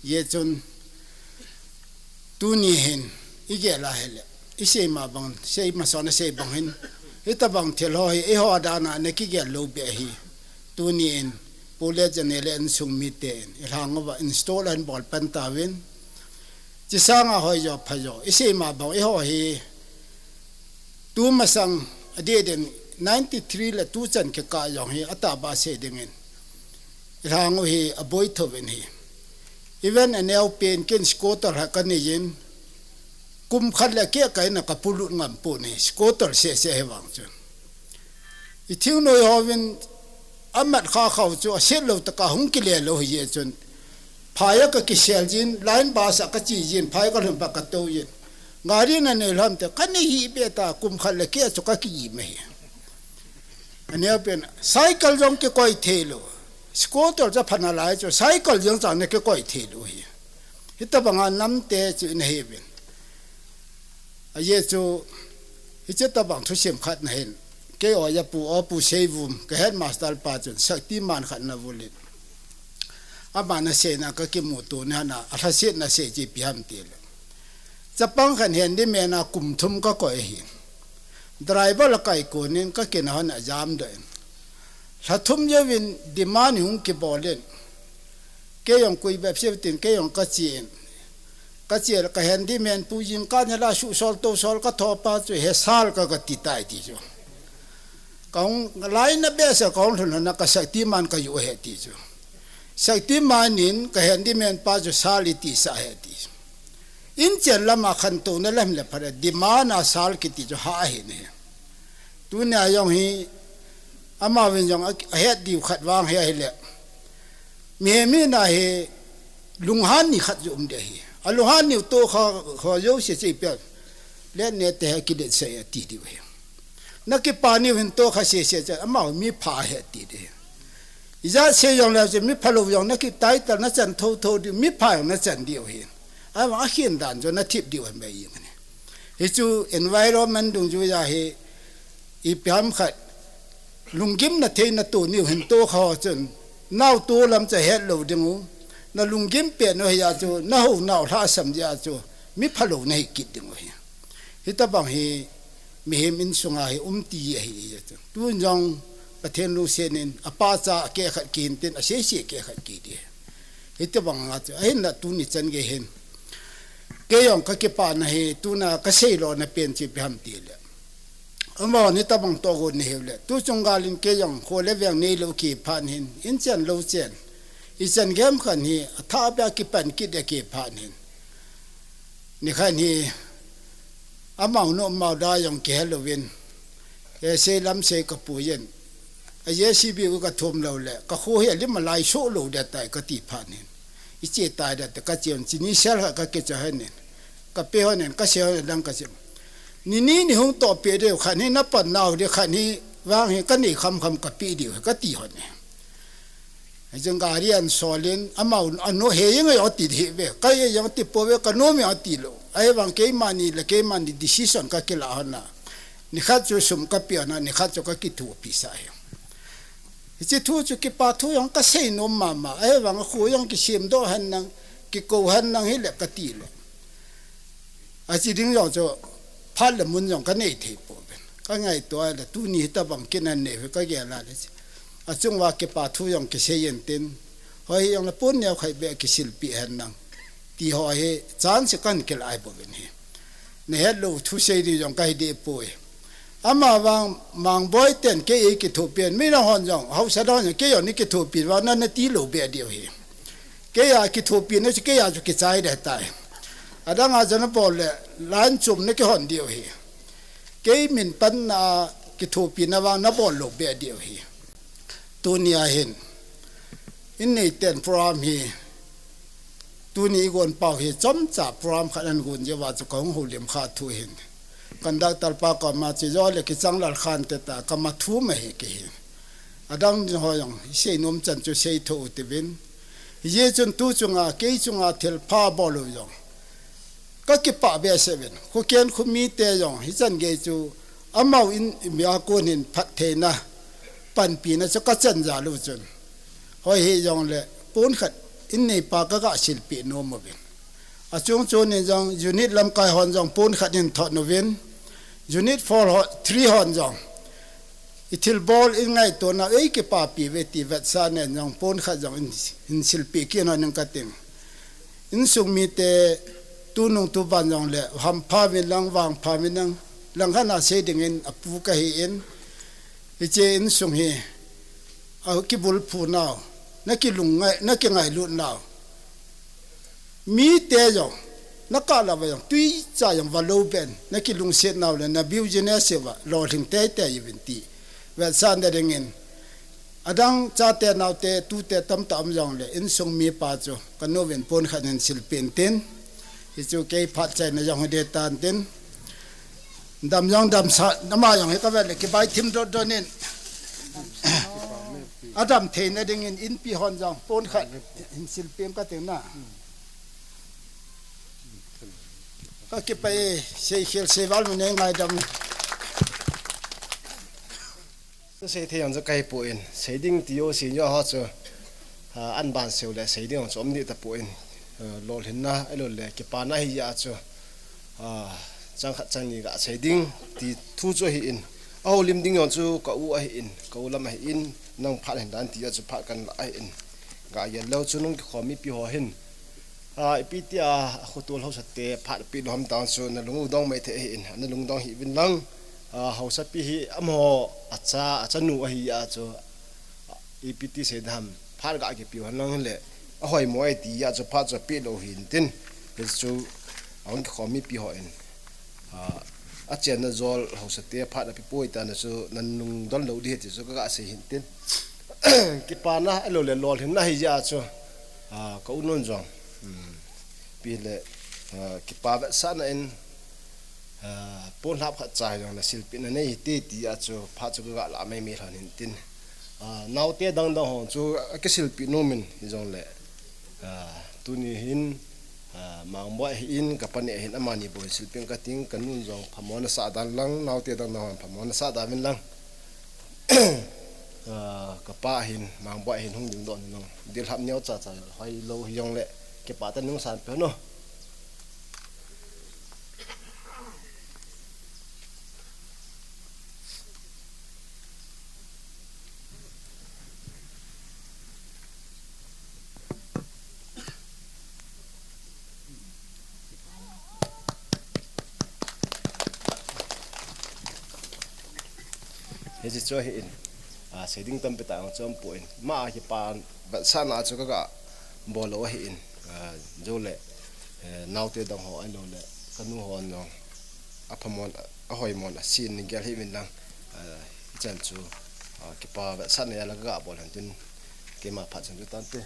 Hijeh chun tuni hin igel a hile, isei ma bang, sei masang a sei bang hin, hitabang thil ho hi eiho dan a ana kigel lou beh ahi. Tuni in Pu le Jane le insung miten i lhang uva install ahin bol pan tauvin, hiche sanga hoi jo pha jo, isei ma bang eiho hi tumasang adeh deh in ninety three le tuchan kikah jong hi atahbeh sei dingin i lhang u hi aboi thouvin ahi. Even aneopen ken scooter khat kanei in, kum khat le keh kahin a kapolut ngam pon ahi, scooter sese ahi vang chun. I thingnoi hovin amat kha khau chu aset lou tah a hung kile lou hijeh chun, phai a kakisel jin, line bus a kache jin, phai kalhun phat katou jin. Gari nanei lhon te, kanei hih beh ta, kum khat le keh chu kaki-im ahi. Aneopen, cycle jong kikoi thei lou. Scooter chu phat nalai chu cycle jeng chang na kikoi thei lou hi. Hitabanga namte chu ina hiuvin. Ajeh chu, hiche tabang thusim khat na hin, kei oja pu, o pu Seivum, ka headmaster pa chun, Shaktiman khat ana vul in. Ama naseina kakimuto ni hana, alhasetna sei chu ipi ham tile. Chapang khat handyman a kum thum kakoi ahi. Driver la kaikon in kakinah hon ajamdoh in. Lha thum jouvin demand hung kibol in. Kei jong koi bep seiyu tin, kei jong kache in. Kache le ka handyman pu jingkah nila suhsol tosol kathopa chu hesal ka kati tai ti chu. Kahung laina behseh kahung lhun lhun a ka Shaktiman kajoh ahi ti chu. Shaktiman in ka handyman pa chu sal iti sah ahi ti chu. Inchen lama khantouna lam le phat a demand a sal kiti chu hah ahi ne. Tunia jong hi, amauvin jong a, ahet diu khat vang hi ahile. Mihem hina hi lunghan ni khat jong um ding ahi. Alunghan niu tohkha ho jouse chu ipi ham. Let nete hi kiletsah e ati diu ahi. Nakipah niu hin tohkha sese chu amau mipha ahi ati ding ahi. Ijat sei jongle chu miphalou jong naki title nachan thotho diu, mipha jong nachan diu ahi. Ahivang akhen dan chu nathip diu ahi mai jeng ne. Hichu environment dungjuija hi ipi ham khat lunggimna theina toh niu hin tohkha ho chun naoto lam chu hetlou dingu, nalunggim pet u hia chu, nahounau lhasam jeh a chu, miphalou nahi kit dingu ahi. Hitabang hi mihem insunga hi um ti ahi e chu. Tun jong Pathen lungset in apahcha akeh khat kihin tin, aseise akeh khat kiti. Hitabanga chu, ahinla tuni chan gei hin. Kei jong kakipana hi, tuna kaseilona pen chu ipi ham tile. Amaho hitabang toh gon nahiu le. Tuchung gal in kei jong kho le veng neilou kiphat hin, inchen louchen. Ichan gei ham khat hi, athah beh a kipan kit a kiphat hin. Nikhat hi, amau nom mau da jong kihelouvin. Esei lamsei kapuiyin. A JCB u kathum lou le, kakho hi alim alai soh lou ding tai kati phat hin. Iche tai ding tai kache un, chini sel khat kakicha hon in. Kape hon in, kasei hon in, adang kache. Nini nihung toh peh diu, khat hi napan nau ding, khat hi vang hi kanei khamkham kapeh diu, kati hon in. Hijeng gari ahin sol in, amau, ano he jeng e ati ding ahi ve, ka he jeng ti pouve, kanom e ati lou. Ahivang keimani le keimani decision kakilah hon a. Nikhat chu sum kapeh hon a, nikhat chu kakithopi sah ahi. Hiche thu chu kipa thu jong kasei nom mama, ahivang kho jong kisemdoh hen lang, kikou hen lang hile kati le. Ache ding jong chu phat le mun jong kanei thei pouvin. Kangaito a le tuni hitabang kin anei u hi kagel a le. Achung uva kipa thu jong kisei intin. Hoi hi jong le pon neo khai beh kisilpeh hen lang. Ti ho hi chance kahin kilah ahi pouvin ahi. Nahet lou thusei ding jong kahi deh poi. Amavang Mangboi ten kei eikithopi in, midang hon jong, haosa dang hon jong, kei jong neikithopi uva, na, nati lou beh diu ahi. Kei a kithopi na chu, kei a chu kichai ding tai. Adang a chu nabol le, line chom nakihon diu ahi. Kei min panna a kithopina vang nabol lou beh diu ahi. Tuni a hin, in neiten program hi, tuni igon pau hi, chomcha program khat ahin gon jeh uva chu kahung houlim kha thu ahin. Conductor pa koma chu jo le kichang lal khan te ta, kama thum ahi kei hin. Adang ding ho jong, isei nom chan chu seitho u tivin. Hijeh chun tu chunga, kei chunga thilpha bol u jong. Kakipah behseh uvin. Khoken khomite jong, hichan gei chu, amau in, mi a kon hin phattheina, panpina chu kachan jal u chun. Hoi hi jong le, pon khat in neipa kaga silpeh nom uvin. Achung chun in jong, unit lamkai hon jong, pon khat in thot uvin. Unit four ho, three hon jong. Ithilbol in ngaitona, eikipapi uve ti vetsahna in jong, pon khat jong in, in silpeh kit hon in kating. Insung mite tunung tuban jong le, hampha uvin lang, vangpha uvin lang, langkhat a sei dingin apu kahi in, hiche insung hi, akibulphu nau, nakilung ngai, nakingailut nau. Mite jong, nakah lou va jong, twicha jong valou beh in, nakilungset nau le, na business uva, lolhing teitei uvin ti. Vetsahna dingin, adang chate naote, tute tamtah um jongle, insung mipa chu, kanu vin pon khat in silpeh intin. Hichu kei phat chaina jong hi deh tan tin. Dam jong damsah, ama jong hi kavet le kibai thim dot dot in. Adam theina dingin inpi hon jong pon khat hin silpeh ka ting na. Ka kipah e, seikhel seival mun nei ngaidam. Seithei jong chu kahi poi, seiding ti jouse neo ho chu, ah, an ban seu le seiding jong chu um ding tapoi, ah, lolhinna, ahilou le kipana hi jeh a chu, ah, chang khat chang ni ga seiding ti thu chu ahin, ahoulim ding jong chu ka u ahin, ka u lam ahin, nang phat hin dan ti jeh a chu phat kan la ahin, ga gel lou chu nung kikhom mipi ho hin, ah, ipi tia, ah, khotol haosa te phat peh lou ham tang chu na lung u dong mai thei ahin, na lung dong hih uvin lang, ah, haosapi hi amaho acha, achanu ahi jeh a chu, ah, ipi ti sei ding ham, phat ga kipeh u hen lang le, ahoimo e ti jeh a chu phat chu peh lou hin tin, hichu ahung kikhom mipi hon, ah, achenna jol haosa te phat apeh poi tia chu nan lungdon lou ding ahi ti chu ka ga sei hin tin. Kipana ahilou le lolhinna hi jeh a chu, ah, ka u nun jong, um, ipi le, ah, kipa vetsahna in, ah, pon lhap khat cha jong le silpehna nei hite ti jeh a chu phat chu ka ga la mai mai lhon hin tin. Ah, naote dang dang ho chu akisilpeh nom in hijong le, ah, tuni hin, ah, Mangboi ahin, ka pa neh ahin, amani bou hin silpeh ka ting, ka nun jong phamona sah dan lang, naote dang dang hon phamona sah dan uvin lang. Ah, ka pa ahin, Mangboi ahin hung dingdoh in lang. Dilhap neo cha cha, hoilou hijong le, kipah tah in nung san peh un o. Hiche chu ahin, ah, seiding tampi tah jong chu um poi. Ama kipa vetsahna chu ka ga bol lou ahin, ah, jou le, eh, naote dang ho ahilou le, ka nu hon jong aphamon, ahoimon, asin in gel hih uvin lang, ah, hichan chu, ah, kipa vetsahna jal a ka ga bol hen tin, keima phat chan chu tante.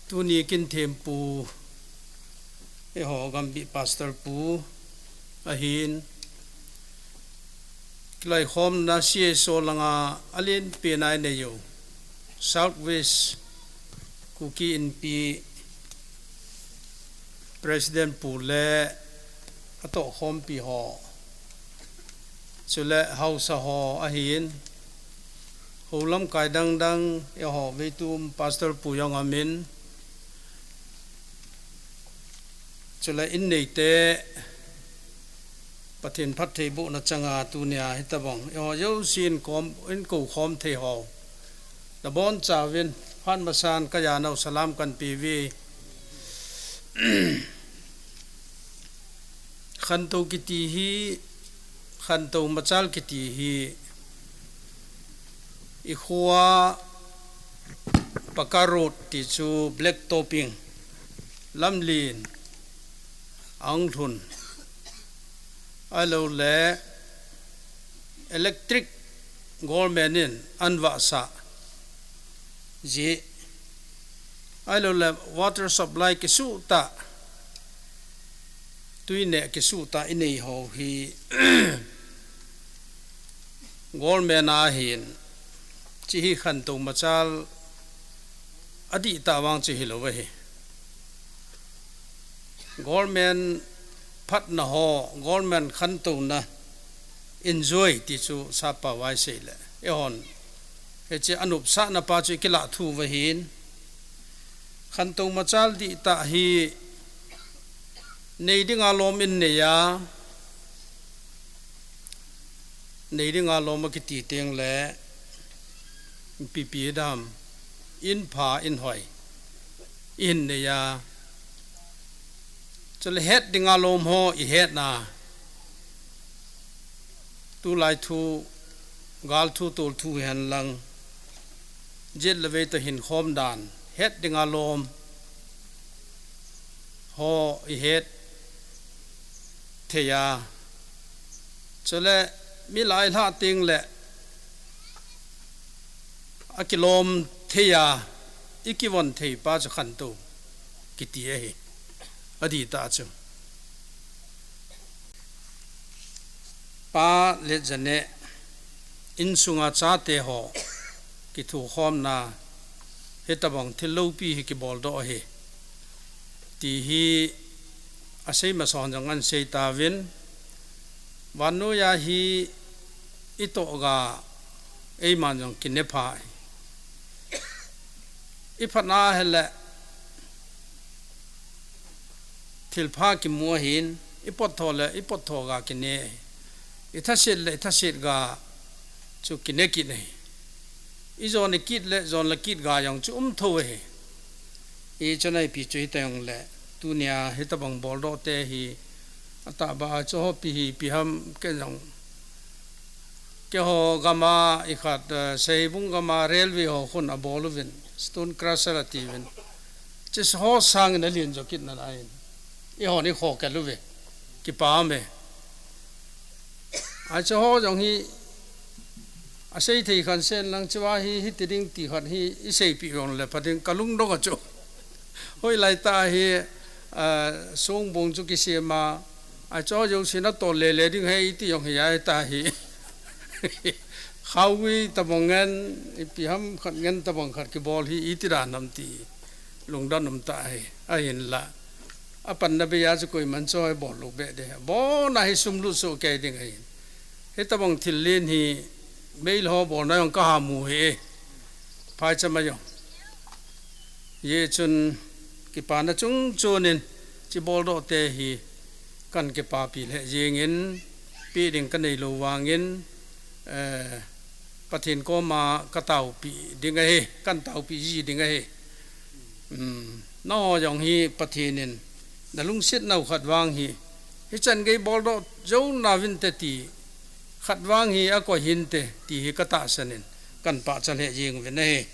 Tuni kin thempu, eiho Gambih Pastor pu ahin, kiloikhomna C S O langa alen pen a inei u, South West Kuki Inpi President pu le atohkhompi ho, chule haosa ho ahin, hou lamkai dang dang, eiho veitum Pastor pu jong aumin, chule in neite, Pathen phattheibohna changa tunia hitobang, eiho jousen kom, in koukhom thei ho, nabonchauvin, phat masan kajanau salam kahin peuve. Khantou kiti hi, Khantou Machal kiti hi, i khoa Paka Road ti chu black topping, lamlen, ahung lhun, ahilou le electric government in ahin vahsah jeh, ahilou le water supply kisuh tah, tui neh kisuh tah inei ho hi government a hin, hiche hi Khantou Machal adihtah vang chu hilou ahi. Government phatna ho, government khantouna enjoy ti chu sap a vai sei le, eihon hiche anopsahna pa chu i kilah thu uva hin, Khantou Machal dihtah hi nei dinga lom in nei a, nei dinga lom akiti teng le, ipi ipi dam, in pha in hoi in nei a, chule het dinga lom ho i het na, tulai thu, gal thu, tol thu hihen lang, jet le vei toh hin khom dan, het dinga lom ho i het thei a, chule mi lai lhah teng le akilom thei a, i kivon thei pa chu Khantou kiti ahi. Adihtah chu. Pa Letjaneh, insunga chate ho kithukhomna hitabang thil loupi hi kibol doh ahi, ti hi asei masa hon jong ahin sei tauvin, vannoiya hi itoh ga eiman jong kine pha ahi. Iphatna hile thilpha kimu ahin, ipot tho le ipot tho ga kine ahi. Ithaset le ithaset ga chu kine kit ahi. Ijon ikit le jon le kit ga jong chu um tho ahi. Hichun ipi chu hita jongle, tunia hitabang boldoh te hi atahbeh a chu hoipi hi ipi ham, kei jong, keiho gama ikhat, eh, Seibung gama railway ho khun abol uvin, stone crusher atiuvin. Chuho sangin alen jo kit nalai in, eihon ikhokhel uve, kipa ume. Achuho jong hi asei thei khan sen lang, chua hi hiti ding ti khat hi iseipeh jongle pha ding, kalungdong a chu. Hoilai tah hi, ah, Songbong chu kisem a, achuho jouse natol lele ding ahi iti jong hi ahi tahi. Khaogui tabang ngen, ipi ham khat ngen tabang khat kibol hi iti dan ham ti lungdon um tahi. Ahinla, apanna bei a chu koiman chu ibol lou beh ding, abona hi sum lut soh kei ding ahin. Hitabang thil len hi Meitei ho bolna jong kaha mu ahi, phaicham a jong. Hichun kipana chungchon in hiche boldoh te hi kahin kipapi lheh jengin, peh ding kanei lou vangin, eh, Pathen koma kataopi ding ahi, kahin taopi ji ding ahi. Um, nangho jong hi Pathen in nalungset nau khat vang hi, hichan gei boldoh jou nauvinte ti khat vang hi akoi hinte ti hi katahsan in, kahin pachat lheh jeng uvin ahi.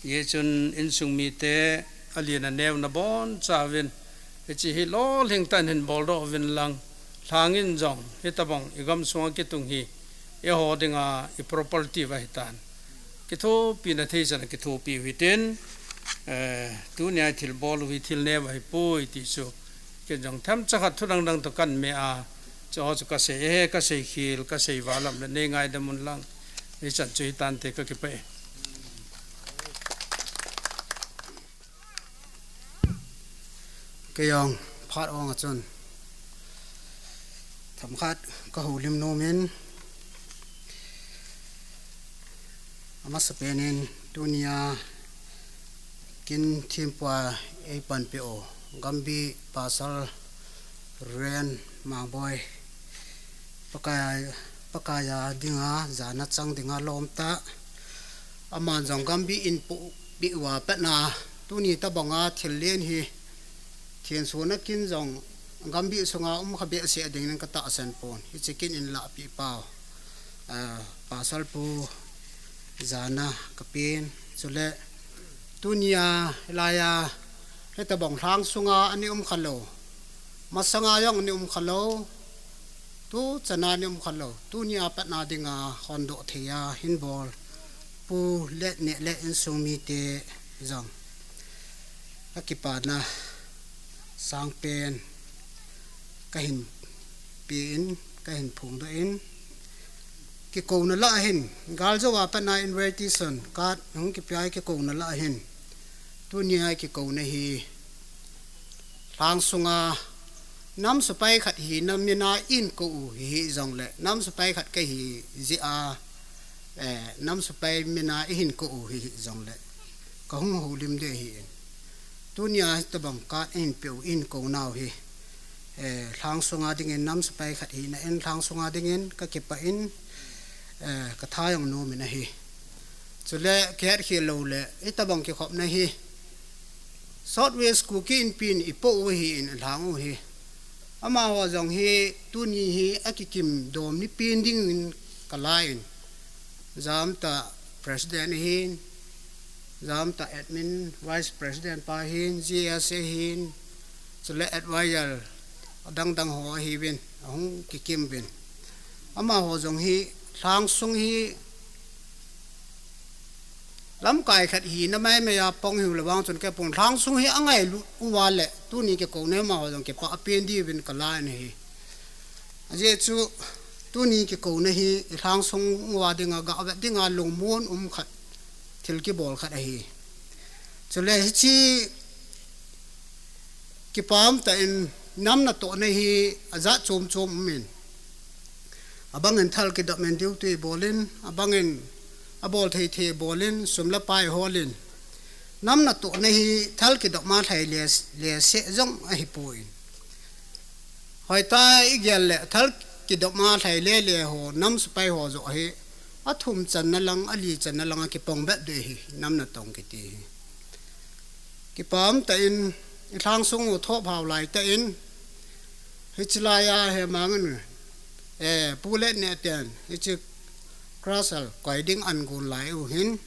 Hichun insung mite, alen aneo nabonchauvin hiche hi lolhing tah in hin boldoh uvin lang, lhangin jong hitabang igamsunga kitung hi eiho dinga iproperty ahitan, kithopina thei chan a kithopi u hitin, eh, tunia ithilbol u hi thil neo ahipoi ti chu ken jong themcha khat thu dangdang toh kahin meh a, chuho chu kasei e, kasei khel, kasei val lam le neingaidam un lang. Hichan chu hitante, kakipah e. Kei jong phat ong a chun themkhat kahoulim nom in, amasapen in tunia kin thempua eipanpeh u Gambih Pastor Reverend Mangboi, Pakai, Pakai a dinga jana chang dinga lom tah. Aman jong Gambih in pohpeh uva patna, tuni tabanga thil len hi thensona kin jong Gambih sunga um kha behseh dingin katahsan pon. Hiche kin in lahpeh pau, ah, Pastor Pu jana kapen. Chule tunia hilaiya hitabang lhang sunga ana um khalou, masanga jong ana um khalou, tuchana ana um khalou, tunia patna dinga hondoh thei a hinbol Pu le Neh le insung mite jong kakipana sangpen kahin pe in, kahin phongdoh in, kikouna lah ahin, galjouva patna invitation card hung kipeh a kikouna lah ahin, tunia kikouna hi lhang sunga nam sepai khat hina mina eihin kou u hijong le, nam sepai khat kahi jeh a, eh, nam sepai mina eihin kou u hijong le, kahung houlim ding ahin. Tunia hitabang card eihin peh u, eihin kou nau hi, eh, lhang sunga dingin nam sepai khat hina in lhang sunga dingin kakipah in, eh, katha jong nom in ahi. Chule kihetkhel lou le, hitabang kikhopna hi South West Kuki Inpi in eipoh u ahin, alhang u ahi. Amaho jong hi tuni hi akikim dom ni pen dingin kala in, jamtah President ahin, jamtah Admin Vice President pa ahin, G S ahin, chule advisor adangdang ho ahiuvin, ahung kikim uvin. Amaho jong hi lhang sung hi lamkai khat hina maimai a pang hiu le vang chun kei pon lhang sung hi angailut uva le, tuni kikouna hi amaho jong kipah pen diuvin kala in ahi. Ajeh chu tuni kikouna hi i lhang sung uva dinga, gah vet dinga lungmon um khat, thil kibol khat ahi. Chule hiche kipa umtah in nam natohna hi ajat chom chom umin. Abangin thal kidop in duty bolin, abangin abol thei thei bolin, sum le pai holin. Nam natohna hi thal kidop ma lhai le, le seh jong ahipoi. Hoitah igel le thal kidop ma lhai le le ho, nam sepai ho joh hi athum channa lang, ali channa lang a kipong bet ding ahi, nam natong kiti hi. Kipa umtah in i lhang sung u thop hao laitah in, hiche laiya hemang in, eh, Pu Letneh ten hiche crusher koi ding agon lai u hin.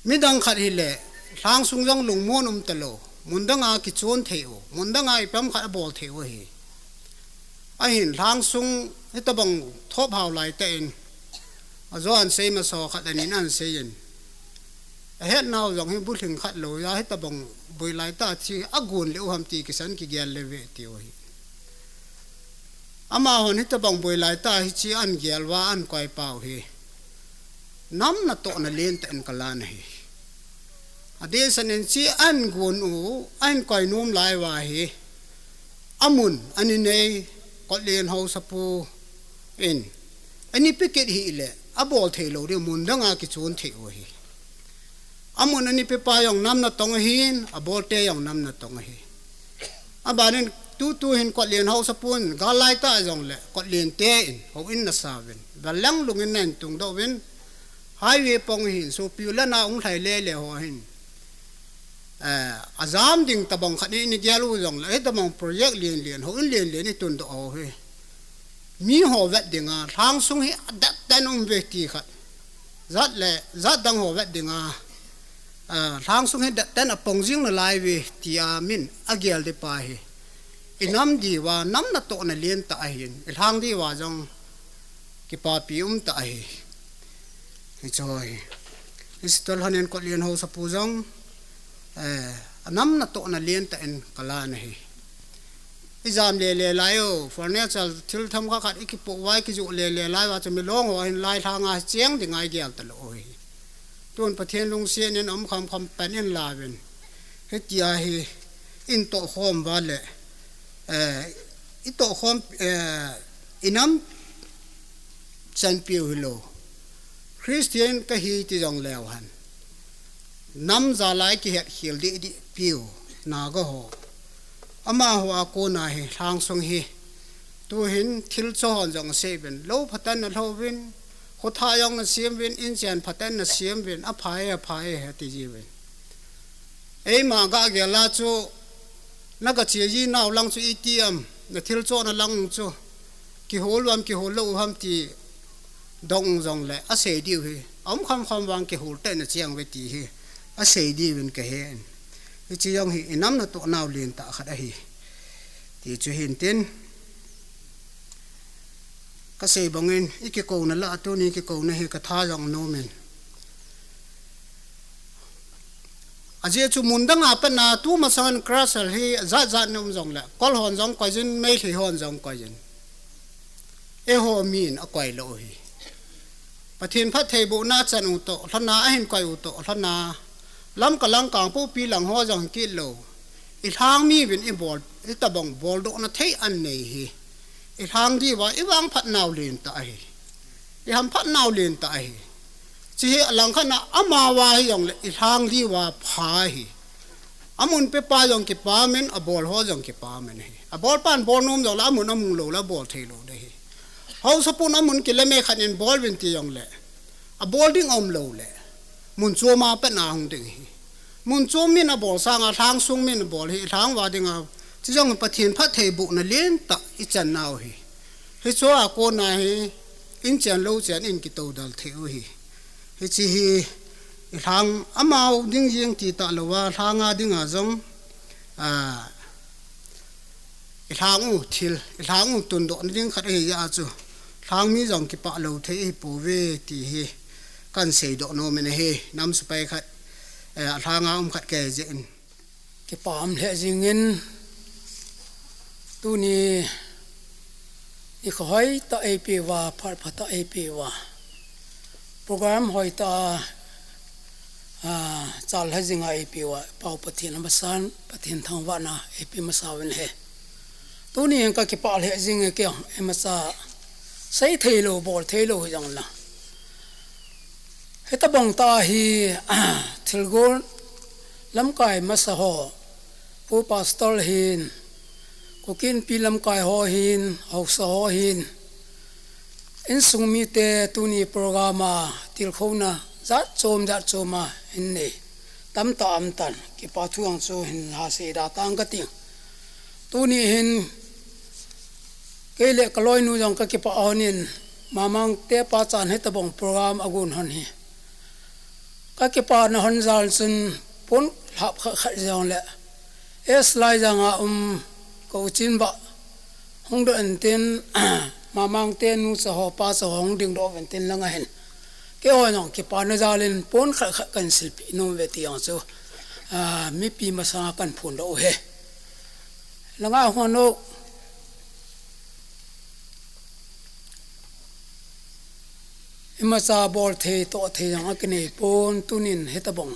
Midang khat hile, lhang sung jong lungmon um talou, mun danga kichon thei u, mun danga ipi ham khat abol thei u ahi. Ahin lhang sung hitabang thop hao laitah in, ajo ahin sei masa khat anin ahin seiyin, ahet nau jong hi bulhing khat lou a hitabang boi laitah a thi agon le u ham ti kisan kigel le ve tiu ahi. Amahon hitabang boi laitah a hiche ahin gel uva ahin koi pau hi nam natohna lentah in kalan ahi. Adehset in hiche ahin gon u, ahin koi nom lai uva hi, amun ahin nei, Kotlen Haosapu in ahin pe kit hile, abol thei lou ding, mun danga kichon thei u ahi. Amun ahin pepa jong nam natong ahin, abol te jong nam natong ahi. Abanin tutu hin Kotlen Haosapun gal laitah jongle Kotlen te in houin nasa uvin, vel lang lungin nahin tungdoh uvin, highway pong hin, sopi u lana hung lhai le le ho hin, eh, ajam ding tabang khat in igel u jongle, hitabang project len len, houin len len itundoh u hi, mi ho vet dinga lhang sung hi adet ten um ve ti khat, jat le jat dang ho vet dinga, ah, lhang sung hi det ten apong jing nalai uve tia min agel ding pa hi, i nam diuva nam natohna lentah ahin, i lhang diuva jong kipapi umtah ahi. Hiche hi, hiche tol hanin Kotlen Haosapu jong, eh, anam natohna lentah in kalan ahi. Ijam le le lai u, furniture thil themkhat khat ikipoh uva, ikijoh le le lai uva chu milong ho hin lai lhanga cheng dinga igel talou u ahi. Tun Pathen lungset in um kham kham pen in lauvin, hitia hi itoh khom uva le, eh, itoh khom, eh, i nam chanpiu hilou, Christian kahi ti jongleu hen, nam jal'a ikihet khel deh deh piu Naga ho, amaho a kona hi lhang sung hi tuhin thil cho hon jong asei uvin, lou phatah in alhou uvin, khotha jong asem uvin, inchen phatah in asem uvin, aphai, aphai ati jiuvin. Eima gah gel a chu, nagache ji nau lang chu iti ham, nathil chohna lang chu kihol u ham, kihol lou u ham ti dong jongle asei diu hi, aum kham kham vang kihol tah in acheng uve ti hi asei diuvin kahen. Hiche jong hi i nam natoh nau lentah khat ahi ti chu hintin, kasei bangin ikikouna lah a tuni kikouna hi katha jong nomin. Ajeh chu mun danga patna tumasang in crusher hi jat jat in um jongle, Kol hon jong koijin, Meitei hon jong koijin, eiho min akoi lou u hi. Pathen phattheibohna chan u toh lhona, ahin koi u toh lhona, Lamka lang, Kangpokpi lang ho jong kit lou, i lhang mi uvin ibol, itabang boldohna thei anei hi, i lhang diuva ivangphat nau lentah ahi. I hamphat nau lentah ahi. Hiche hi alangkhat na amauva hijongle i lhang diuva pha ahi. Amun pepa jong kipa umin, abol ho jong kipa umin ahi. Abol pan bol nom jongle amun amu lou le abol thei lou ding ahi. Haosapun amun kile me khat in bol uvin ti jongle, abol ding aum lou le, mun chom a patna hung ding ahi. Mun chom min abol sanga lhang sung min abol hi lhang uva dinga, hiche jong Pathen phattheibohna lentah ichan nau hi. Hiche a kona hi inchen lou chen in kitoudal thei u hi. Hiche hi i lhang amau ding jeng ti talouva, lhanga dinga jong, a, i lhang u thil, i lhang u tundohna ding khat ahi jeh a chu, lhang mi jong kipah lou thei ahipouve ti hi kahin seidoh nomin ahi. Nam sepai khat, eh, alhanga um khat kei jeh in. Kipah lheh jingin, tuni Nikho hoitah eipeuva, phat phatah eipeuva, program hoitah a, a, chal hajinga eipeuva, Pau Pathen amasan, Pathen thangvahna eipe masa uvin ahi. Tuni hin kakipah lheh jing e kei, imacha sei theilou, bol theilou hijongle. Hitobang tah hi, thilgon lamkai masa ho, Pu Pastor hin, Kuki Inpi lamkai ho hin, haosa ho hin, insung mite tuni program a tilkhouna jat chom jat chom a hin nei tamtah aumtan, kipa thu jong chu hin hasei da tang kati. Tuni hin kei le kaloinu jong kakipah lhonin, Mamang te pachan hitobang program agon lhon hi kakipana lhon jal chun pon lhap khat khat jongle, S. Laijang a um ka u Chinbah hung doh intin, Mamang te nucha ho pacha ho hung dingdoh uvintin, langa hin keiho jong kipana jalin pon khat khat kahin silpeh nom uve ti jong chu, a, mipi masanga kahin phondoh u ahi. Langa hung u, imacha bol thei toh thei jong akinei pon, tunin hitobang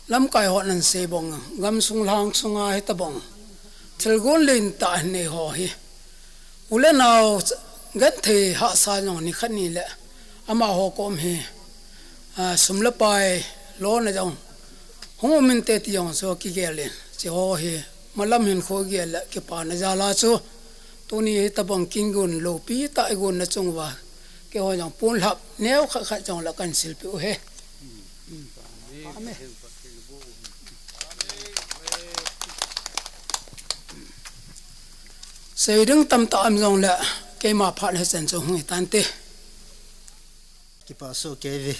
lamkai hon asei bang, gamsung lhang sunga hitobang thilgon lentah hin nei ho hi, u le nao genthei hahsa jong nikhat nile amaho kom hi, a, sum le pai lona jong hung um inte ti jong chu kigel in, hicheho hi malam hinkho gel le kipana jal a chu tuni hitobang kigon loupi tah igonna chung uva, keiho jong pon lhap neo khat khat jongle kahin silpeh u ahi. Amen. Sei ding tamtah um jongle, keima phat hichan chu hung hitante. Kipah soh kei uve.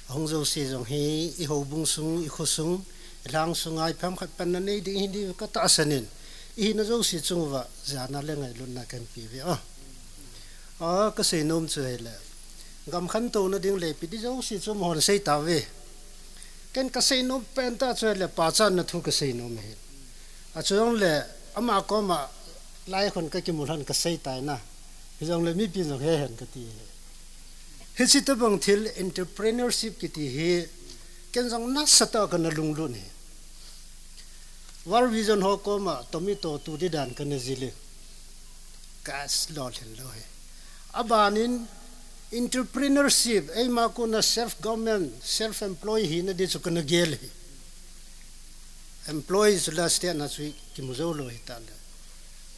Ahung jouse jong hi, i houbung sung, i kho sung, i lhang sunga i phamkhat panna nei ding hi ding katahsan in, i hina jouse chung uva jana le ngailutna kahin pe uve. A, a, kasei nom chu hile, gam khantouna ding le ipi ding jouse chu amahon asei tauve. Ken kasei nom pen tah chu hile, pachatna thu kasei nom ahi. Achujongle ama koma lai khun kakimu lhon kasei tai na. Hijongle mipin jong he hen kati ahi. Hiche tobang thil entrepreneurship kiti hi ken jong nasatah a kana lunglut ahi. World Vision ho koma tomato tu di dan kana jil e. Ka lolhin lou ahi. Abanin entrepreneurship, eima kona self government, self employee hina di chu kana gel ahi. Employee chu last year na chu kimu jou lou ahitan le.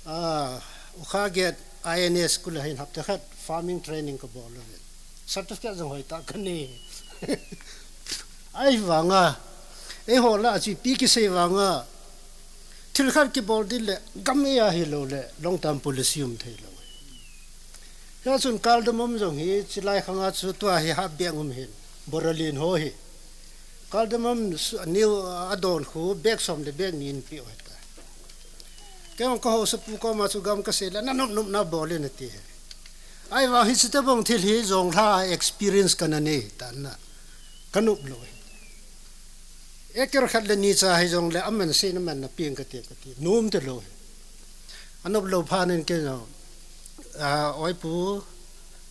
Ah, U Kha Get I N S school a hin hapta khat farming training kabol uve. Certificate jong hoitah kanei. Ahivanga, eiho lah a chu ipi kisei vanga, thil khat kibol ding le gam eia hilou le long term policy um thei lou. Hia chun cardamom jong hi, chulai khanga chu tua hi hap bag um hin, boralin ho hi. Cardamom su-, new, a, adon khu bag som le bag ni in pe u hita. Kei jong ka haosapu koma chu gam kasei le, na nop nopna bol in ati. Ahivang hiche tobang thil hi jonglha experience kana nei tan na. Ka nop lou hi. Acre khat le ni cha hijongle aman sei na man na peng kati kati. Nom talou hi. Anop lou phat in kei jong, a, oi pu,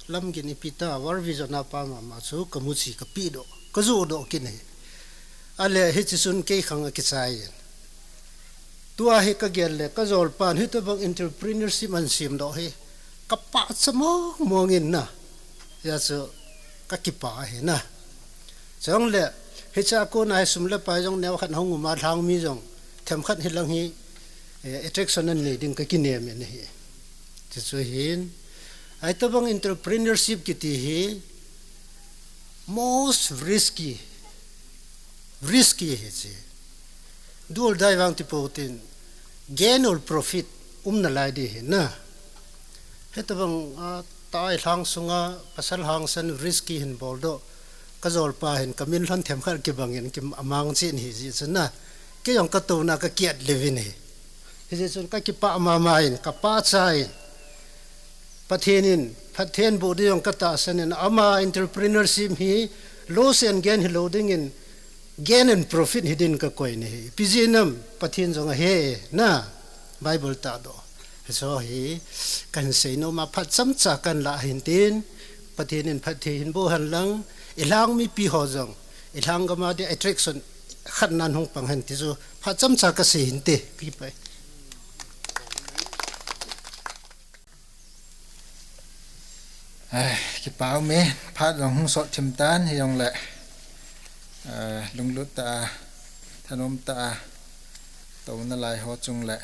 Lamgin ipi ta, World Vision a pa mama chu kamu chi kapeh doh, kajoh doh kit ahi. Ale hiche chun kei khang akichai in. Tua hi kagel le, kajolpan hitobang entrepreneurship ahin semdoh hi kapahcha mong mong in na. Hijeh chun kakipah ahi na. Chule, hichea kona hi sum le pai jong neokhat hung um a, lhang mi jong themkhat hilang hi, eh, attraction anei ding kakinem in ahi. Chuchu hin, hitobang entrepreneurship kiti hi most risky, risky ahi chu. Do or die vang ti pou tin, gain or profit um nalai ding ahi na. Hitobang, a, tai lhang sunga pasal hangsan risky hin boldoh, kajolpa hin kamin lhon themkhat kibang in ki amang chin ahi jeh chun na, kei jong katouna kakiat lheh in ahi. Hijeh chun kakipah mama in, kapahcha in, Pathen in phatthei boh ding jong katahsan in, ama entrepreneurship hi loss and gain hilou ding in, gain and profit hi ding kakoi in ahi. Ipi jeh ham, Pathen jong ahe na, Bible tahdoh. Hiche hi kahin seinom a phat chomcha kahin lah hin tin, Pathen in phatthei hin boh hen lang, ilhang mipi ho jong, ilhang gam a dia attraction khat nan hung pang hen ti chu phat chomcha kasei hin te, kipa e. Ai, kipa ume, phat jong hung sot thim tan, hijongle, eh, lunglut tah a, thanom tah a, touna lai ho chungle,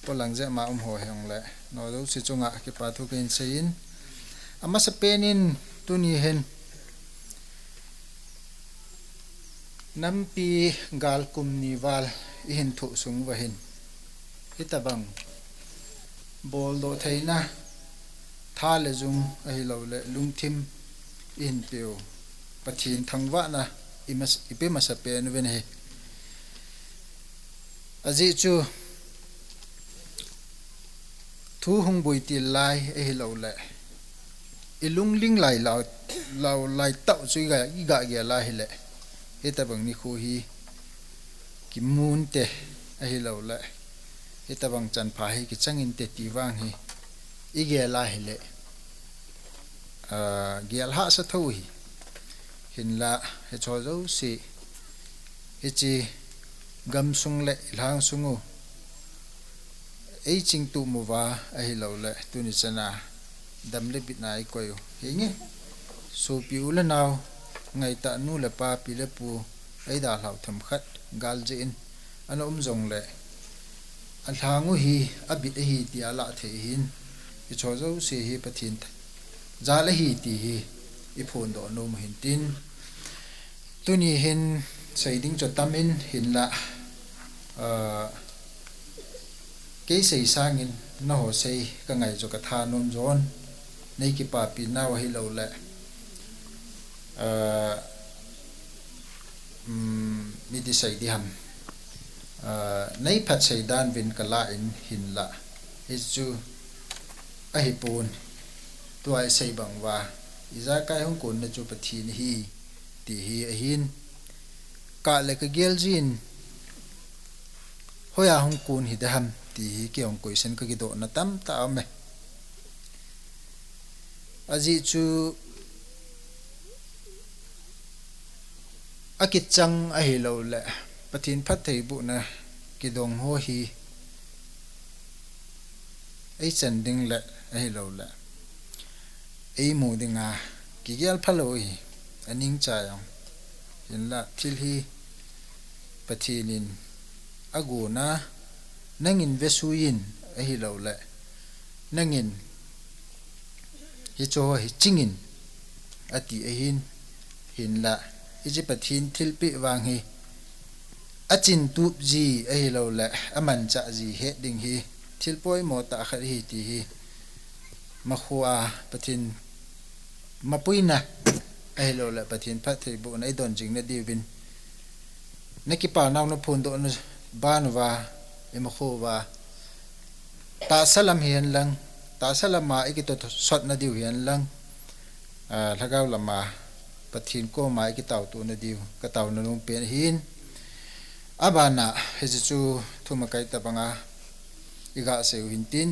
polang jep ma um ho hijongle, nao jouse chunga kipa thu kahin seiyin, amasapen in tuni hin, nampi gal kum ni val ihin thoh sung uva hin, hitobang boldoh theina, tha le jung ahilouleh lungthim ihin peh u, Pathen thangvahna imas-, ipe masapen uvin ahi. Ajeh chu, thu hung boi til lai ahilouleh, ilungling lai lou, lou lai tah chu iga, iga gel a hile, hitobang nikho hi kimun te ahilouleh, hitobang chanpha hi kichang inte ti vang hi igel a hile, ah, gel hahsa thou hi. Hinla, hicheho jouse, hiche gamsung le ilhang sung u eichingtup uva ahilouleh, tuni chana dam le bitna ikoi u hinge. Sopi u le nao, ngaitah nu le pa, pi le pu, eidalhau themkhat gal jeh in ana um jongle, alhang u hi abit ahi tia lah thei hin, hicheho jouse hi Pathen th-, jal ahi ti hi iphondoh nom u hin tin, tuni hin sei ding chu tam in hinla, ah, kei sei sangin nangho sei kangai chu kathanom jon, nei kipapi nau ahilouleh, ah, um, iti sei ding ham, ah, nei phatsei dan uvin kalah in hinla, hichu ahipon, tua isei bang uva, ijakai hung konna chu Pathen ahi, ti hi ahin, kah le kagel jin, hoiya hung kon hiding ham ti hi kei jong question kakidohna tamtah aume. Ajeh chu akichang ahilouleh, Pathen phattheibohna kidong ho hi eichan ding le ahilouleh, eimu dinga kigel phalou hi, aning chai jong. Hinla thil hi Pathen in agonna, nangin vesui in ahilouleh, nangin hicheho hi ching in ati ahin, hinla, hiche Pathen thilpeh vang hi, achintup ji ahilouleh, amanchah ji het ding hi, thil poimo tah khat ahi ti hi, makhoa Pathen mapuina ahilouleh, Pathen phattheibohna idon jing nadiuvin, nakipa nau naphondohna ban uva, imakho uva, tahsa lam hihen lang, tahsa lama ikitosot nadiu hihen lang, ah, lhagao lama Pathen koma ikitaoto nadiu kataona nompen ahin, abana hiche chu thumakai tobanga iga sei u hin tin,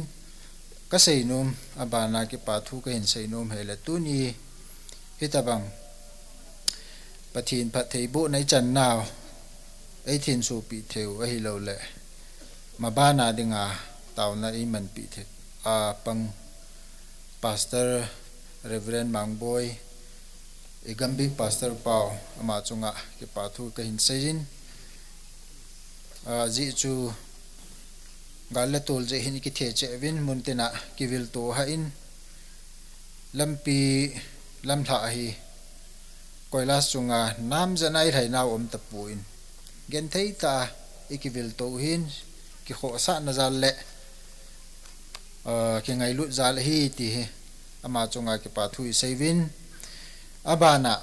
kaseinom, abana kipa thu kahin seinom hile tuni hitobang Pathen phattheibohna ichan nau eithensopi theiu ahilouleh, mabana dinga taona eimanpi thei a pang Pastor Reverend Mangboi, igambih Pastor pau, ama chunga kipa thu kahin seijin, ajeh chu gal le tol jeh hin ikithe cheh uvin, muntina kivilto hah in, lampi lamlhah hi koilas chunga namjana ilhai nau um tapon, genthei tah a ikivilto hin, kikhohsahna jal le, ah, kingailut jal ahi ti hi ama chunga kipa thu iseiyuvin, abana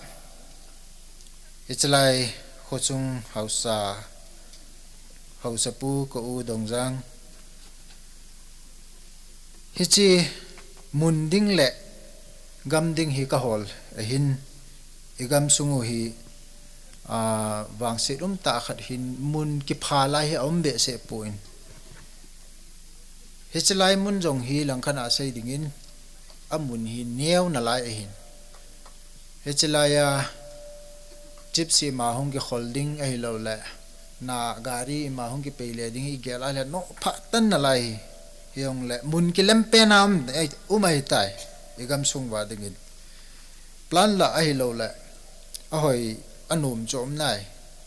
hichelai khochung haosa, haosapu ka u Dongjang, hiche mun ding le gam ding hi kahol ahin, igamsung u hi, ah, vangset umtah khat hin mun kipha lai hi aum behseh pon, Hiche lai mun jong hi langkhat a sei dingin, amun hi neo nalai ahin. Hiche lai a Gypsy ima hung kikhol ding ahilou le, na gari ima hung kipei le ding hi igel a le nophah tan nalai hi. Hijongle mun kilempen a um, eh, um ahitai. Igam sung uva dingin. Plan la ahilou le, ahoi anom chu um nai.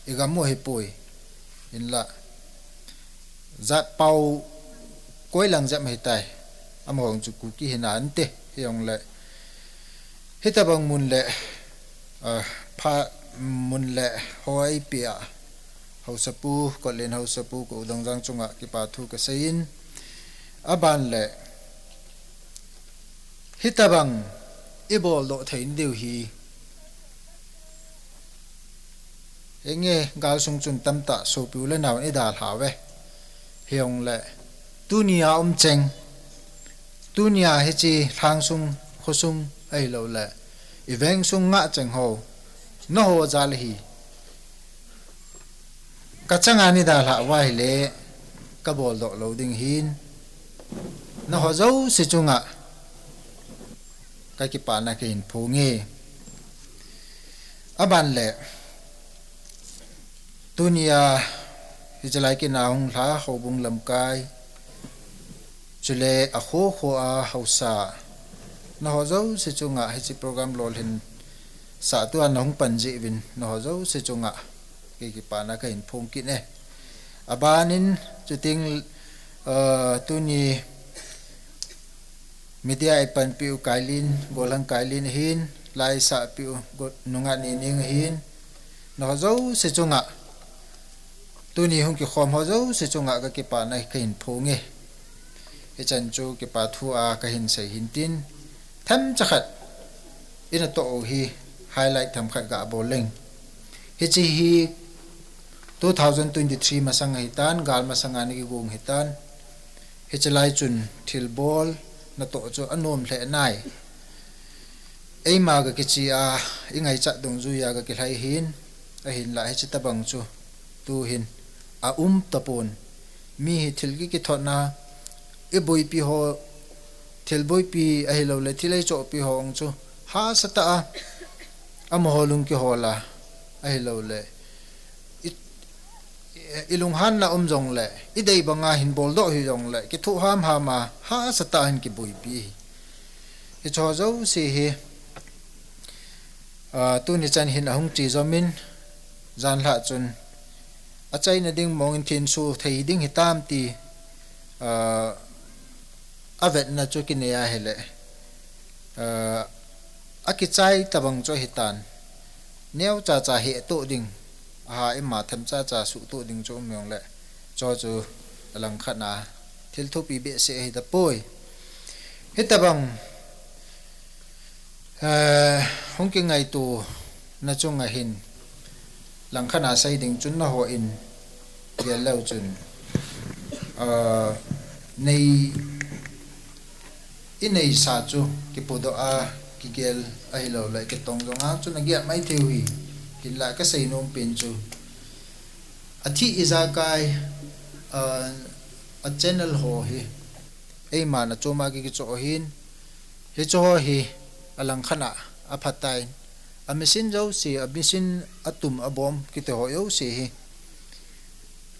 Igam u hipoi. Hinla. Jat pau koi lang jep ahitai. Amaho chu Kuki hina ante. Hijongle. Hitobang mun le, ah, pha mun le hoi pia. Haosapu, Kotlen Haosapu, kou dang jang chunga kipa thu kasei in. Aban le. Hitobang ibol doh thei diu hi. Henge gal sung chun tamtah sopi u le nao in idalha uve. Hijongle. Tunia um cheng. Tunia hiche lhang sung, kho sung, ahilou le. Iveng sung ngah cheng ho. Naho jal hi. Kachanga nidalha uva ahile, kabol doh lou ding hin. Naho jouse chunga, kakipana kahin phong e. Aban le, tunia, hiche lai kina hung lha, houbung lamkai, chule akho kho a haosa, naho jouse chunga, hiche program lolhin, sah tua nahung pan jeh uvin, naho jouse chunga, kakipana kahin phong kit e. Abanin, chuting, ah, tuni, media ipanpi u Kailin, Golhang Kailin ahin, laisahpi u, Go-, Nunga Nining ahin, naho jouse chunga, tuni hung kikhom ho jouse chunga kakipana kahin phong e. Hichan chu kipa thu a kahin sei hintin. Themcha khat, ina toh u hi highlight themkhat gabol leng. Hiche hi two thousand twenty-three masang ahitan, gal masanga ana kigong ahitan. Hiche lai chun thilbol natoh chu anom lheh nai. Eima kakiche a, ingaichat dungjuia kakilhai hin, ahinla hiche tobang chu, tuhin, aum tapon. Mi hi thil kikithotna, iboipi ho, thil boipi ahilou le, thil eichohpi ho ong chu, hahsatah a, amaho lung kihol a, ahilou le, i, ilunghanna um jongle, idei banga hin boldoh hijongle, kithoh hamham a, hahsatah a hin kiboipi hi. Hicheho jouse hi, ah, tuni chan hin ahung che jomin, janlhah chun, achaina ding mongin thenso thei ding hitam ti, ah, avetna chu kinei ahile, ah, akichai tobang chu ahitan, neocha cha hetoh ding, aha ima themcha cha suhtoh ding chu um jongle, chu chu alangkhat a thil thupi behseh ahitapoi. Hitobang, eh, hung kingaitona chunga hin, langkhat a sei ding chun nahon, gel leu chun, ah, nei, ineisa chu kipodoh a, kigel ahilou le, kitong jonga chun agel mai thei u hi, hinla kasei nom pen chu. Athi ijakai, ah, a channel ho hi, eiman achom a ki, kichoh hin, hicheho hi, alangkhat a, aphatai, a machine jouse, a machine atum abom, kiti ho jouse hi.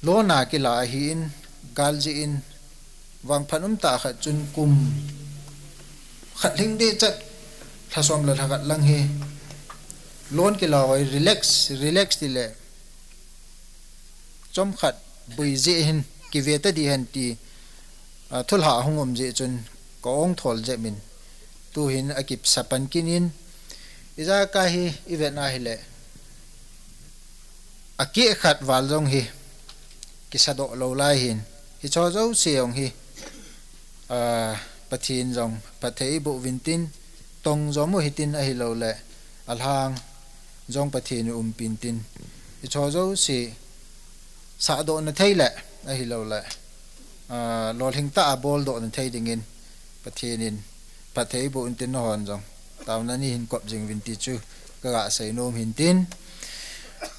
Lona kila ahin, gal jeh in, vangphat umtah khat chun kum khat lhing deh chat, lha som le lha khat lang hi. Lon kila hoi, relax, relax tile. Chomkhat boi jeh hin kive tadih hen ti, ah, thulha ahung um jeh chun ka ong thol jep in tuhin akisa pan kit in, ijakai hi ivet na hile akeh khat val jong hi kisadoh lou lai hin, hicheho jouse jong hi, ah, Pathen jong phatthei eiboh uvin tin, tong jom u hitin ahilou le, alhang jong Pathen in umpi in tin, hicheho jouse sahdoh na thei le, ahilou le, ah, lolhing tah a boldoh na thei dingin Pathen in phatthei eiboh in tin, nahon jong taona ni hin kop jing uvin ti chu kaga sei nom hin tin,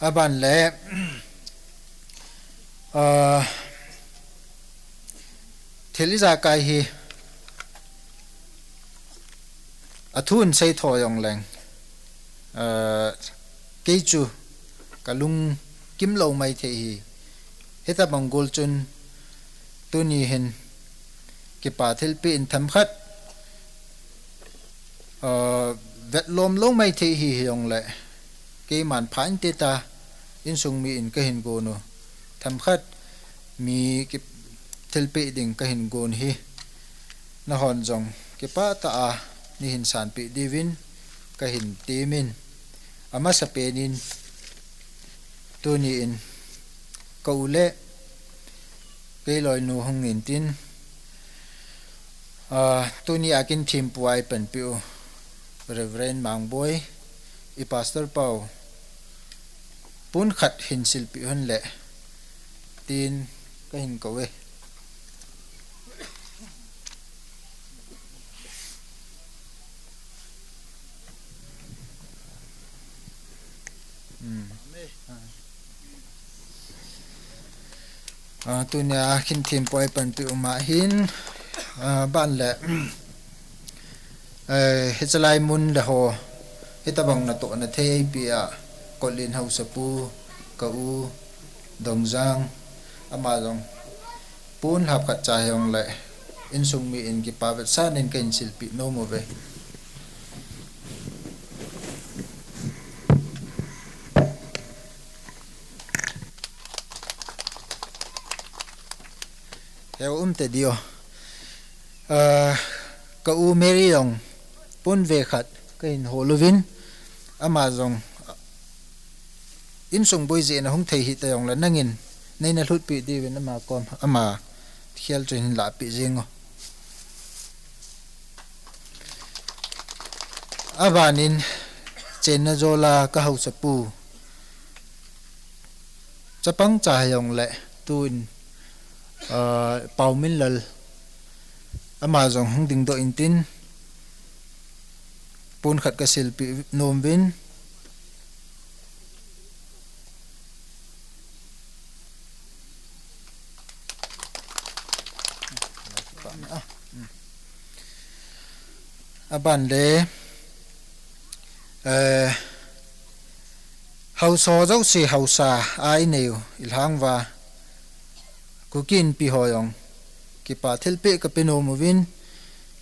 aban le, ah, Thil ijakai hi athun sei tho jongleng, kei chu kalung kimlou maithei hi. Hitabang gol chun tuni hin kipa thilpeh in themkhat vetlom lou maithei hi hijongleh, keiman pha inte ta, insung mi in kahin gon u. Themkhat mi ki thilpeh ding kahin gon hi, nahon jong kipah tah a neihin sanpeh diuvin kahin temin, amasapen in tuni in ka u le kei loinu hung intin, tuni a kin thempu a eipanpeh u Reverend Mangboi, i Pastor pau, pon khat hin silpeh un le, tin kahin kou e. Tunia kin thempu a eipanpeh u ma hin, ban le, hichelai mun le ho, hitabang natohna thei eipeh a, Kotlen haosapu, ka u, Dongjang, ama jong pon lhap khat cha hijongleh, insung mi in kipa vetsahnan kahin silpeh nom uve. Heu umte dio. Ka u Mary jong pon ve khat kahin hol uvin, ama jong insung boi jeh in ahung thei hita jongleh nangin neina lhutpeh diuvin ama kom, ama khel chu hin lahpeh jeng u. Abanin chenna jola ka haosapu, chapang cha hijongleh tun, Pauminlal, ama jong hung dingdoh intin, pon khat kasilpeh nom uvin. Aban le, haosa jouse haosa a inei u ilhang uva, Kuki Inpi ho jong kipa thilpeh kape nom uvin,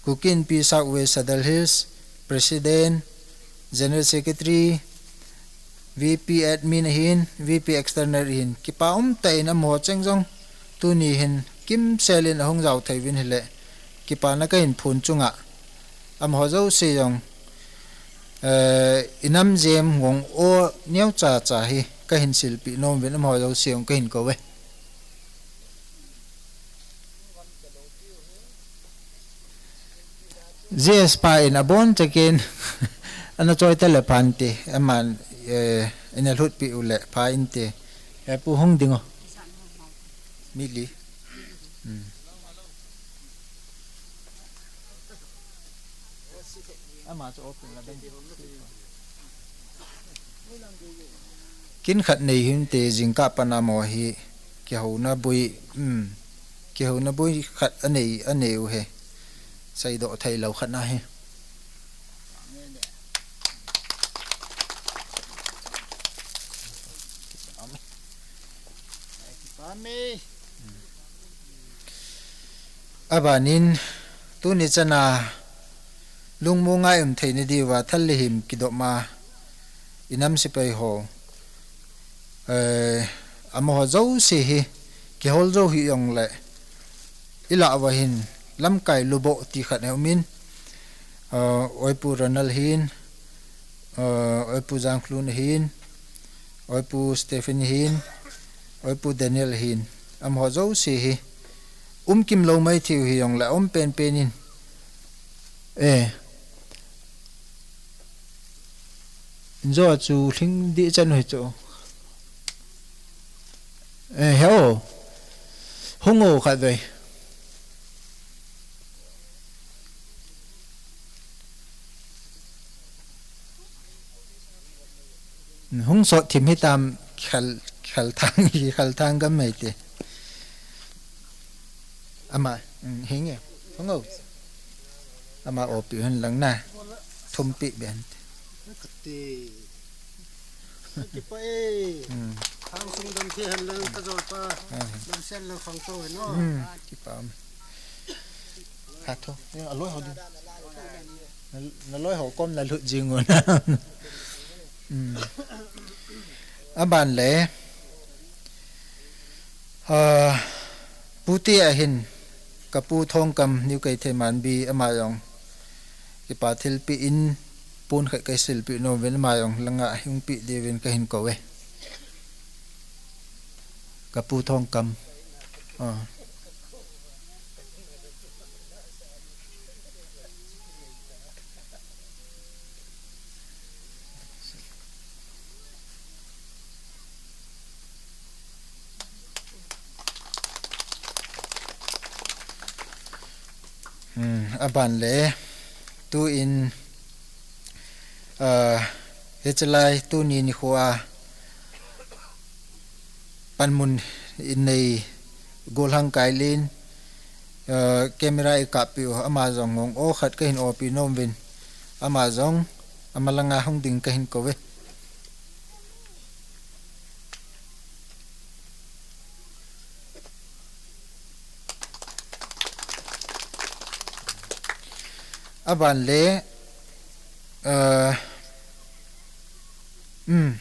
Kuki Inpi South West Sadar Hills, President, General Secretary, V P Admin ahin, V P External ahin, kipa umtah in amaho cheng jong tuni hin kimsel in ahung jao thei uvin hile, kipana kahin phon chunga amaho jouse jong, inam jem ngong o neocha cha hi kahin silpeh nom uvin, amaho jouse jong kahin kou e. J S pa in abonchakin ana choi tale phante, aman, ina lhutpeh u le pha inte. Hepu hung ding o. Mi li. Kin khat nei hinte, jingkah pana mo hi kihouna boi, kihouna boi khat anei, anei u he. Seidoh theilou khat na hi. Abanin tuni chana lungmong a i um theina diuva thal le him kidopma inam sepai ho, amaho jouse hi kihol jou hih jongle ilah uva hin lamkai luboh ti khat aumin, Oipu Ronald hin, Oipu Jangkhlun hin, Oipu Stephen hin, Oipu Daniel hin, amaho jouse hi umkim lou mai thei u hih jongle aum penpen in, e, injo chu lhing dih chan u hi chu. E, he o. Hung o khatvei. Hung sot thim hitam, khal, khalthang hi, khalthang gam mai te. Ama. Hmm, hinge. Hung o. Ama opi hen lang na. Thumpi ben. Kati. Kati pa e. Hmm. Thang sung dam the hen lang ka jol pa. Hmm. Dam sen lang khang to hen o. Hmm. Kipa. Kha tho. Ye, aloi ho di. Na, na loi ho kom na lut jing un. Hmm. Aban le. Ah, puti ahin kapu Thongkam New Keithelmanbi ama jong kipa thilpi in pon khat kasilpi nom uvin ama jong langa hung pi diuvin kahin kou e. Kapu Thongkam. Ah. Hmm, aban le, tu in, ah, hichelai, tuni nikho a, panmun in nei, golhang kai lin, ah, camera i kappi u, ama jong ngong o khat kahin opi nom uvin, ama jong, ama langa hung ding kahin kou e. Aban le, eh, um,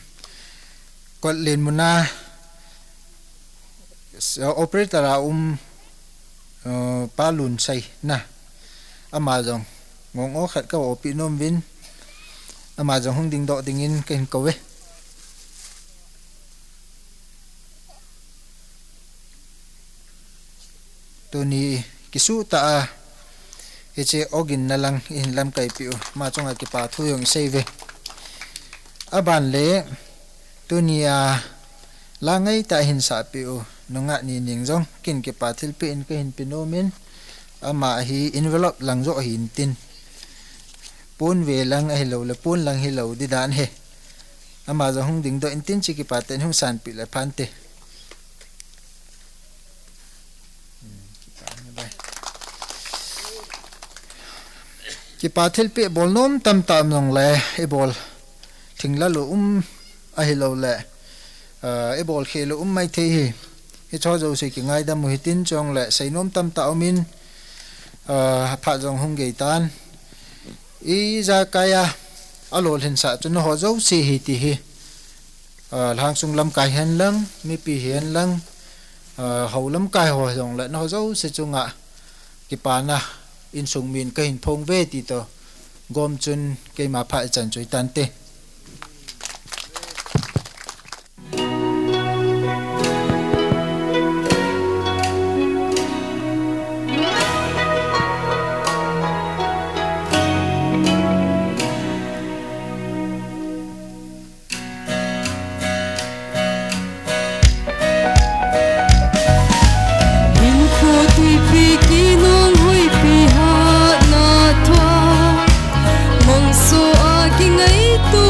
Kotlen muna, s-, operator a um, eh, Pa Lunsei na. Ama jong, ngong o khat ka opi nom uvin. Ama jong hung ding doh dingin kahin kou e. Tuni kisuh tah a, hiche ogin na lang ihin lamkaipi u, ama chunga kipa thu jong isei uve. Aban le, tuni a, la ngai tah a hin sahpi u, nungah Nining jong, kin kipa thilpi in kahin pe nom in, ama hi envelope lang joh hintin. Pon ve lang ahilou le, pon lang hilou di dan he. Ama jong hung ding doh intin chi kipa ten hung sanpi le phante. Kipa thilpi bol nom tamtah um jong le, i bol thing lal u um ahilou le, ah, i bol khel u um maithei hi. Hicho jouse kingaidam u hitin chong le, sei nom tamtah um in, ah, phat jong hung gei tan. I jakai a, alolhinsah chu nangho jouse hi ti hi. Ah, lhangsung lamkai hen lang, mipi hen lang, ah, hou lamkai ho jong le nangho jouse chunga kipana insung min kahin phong uve ti toh gom chun keima phat ichan chu hitante. Hinkho tuipi kinung huipi hatna thua, mangso a kingaito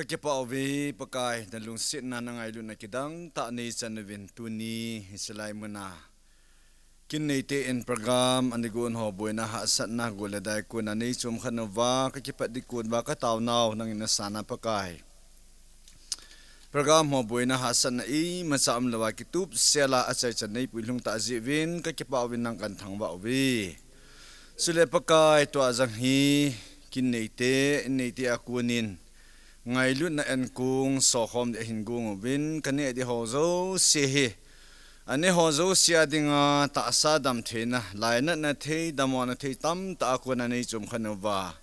Kipah uve Pakai, nalungsetna nangailutna kidang tah neichan uvin tuni hiche lai muna kin neite in program ana gon ho boina hahsatna gol le dai kona neichom khat nauva, kakipah ding kon uva kataonau nangin nasana Pakai. Program ho boina hahsatna imacha umlouva kitupsel a achaichan neipui lhung tah jeh uvin kakipah uvin nang kahin thangvah uve. Chule Pakai tua jong hi kin neite, in neite a konin ngailutna enkong sokhom ding ahin gong uvin, kaneh ding ho jouse hi, aneh ho jouse a dinga tahsa damtheina, lainatna thei, damlouna thei tamtah a kona neichom khat nauva,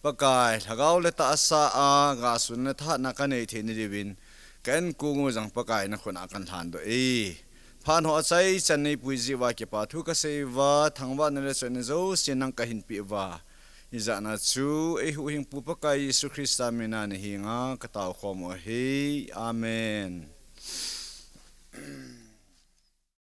Pakai, lhagao le tahsa a gasuna le thahatna kanei theina diuvin, ka enkong u jong Pakai nakhut a kahin lhandoh e. Phat ho achaichan neipui jeh uva kipathu kasei uva, thangvahna le choina jouse nang kahin peh uva, hijatna chu eihuhhingpu Pakai Jesu Christa mina nahenga kataokhom u ahi. Amen.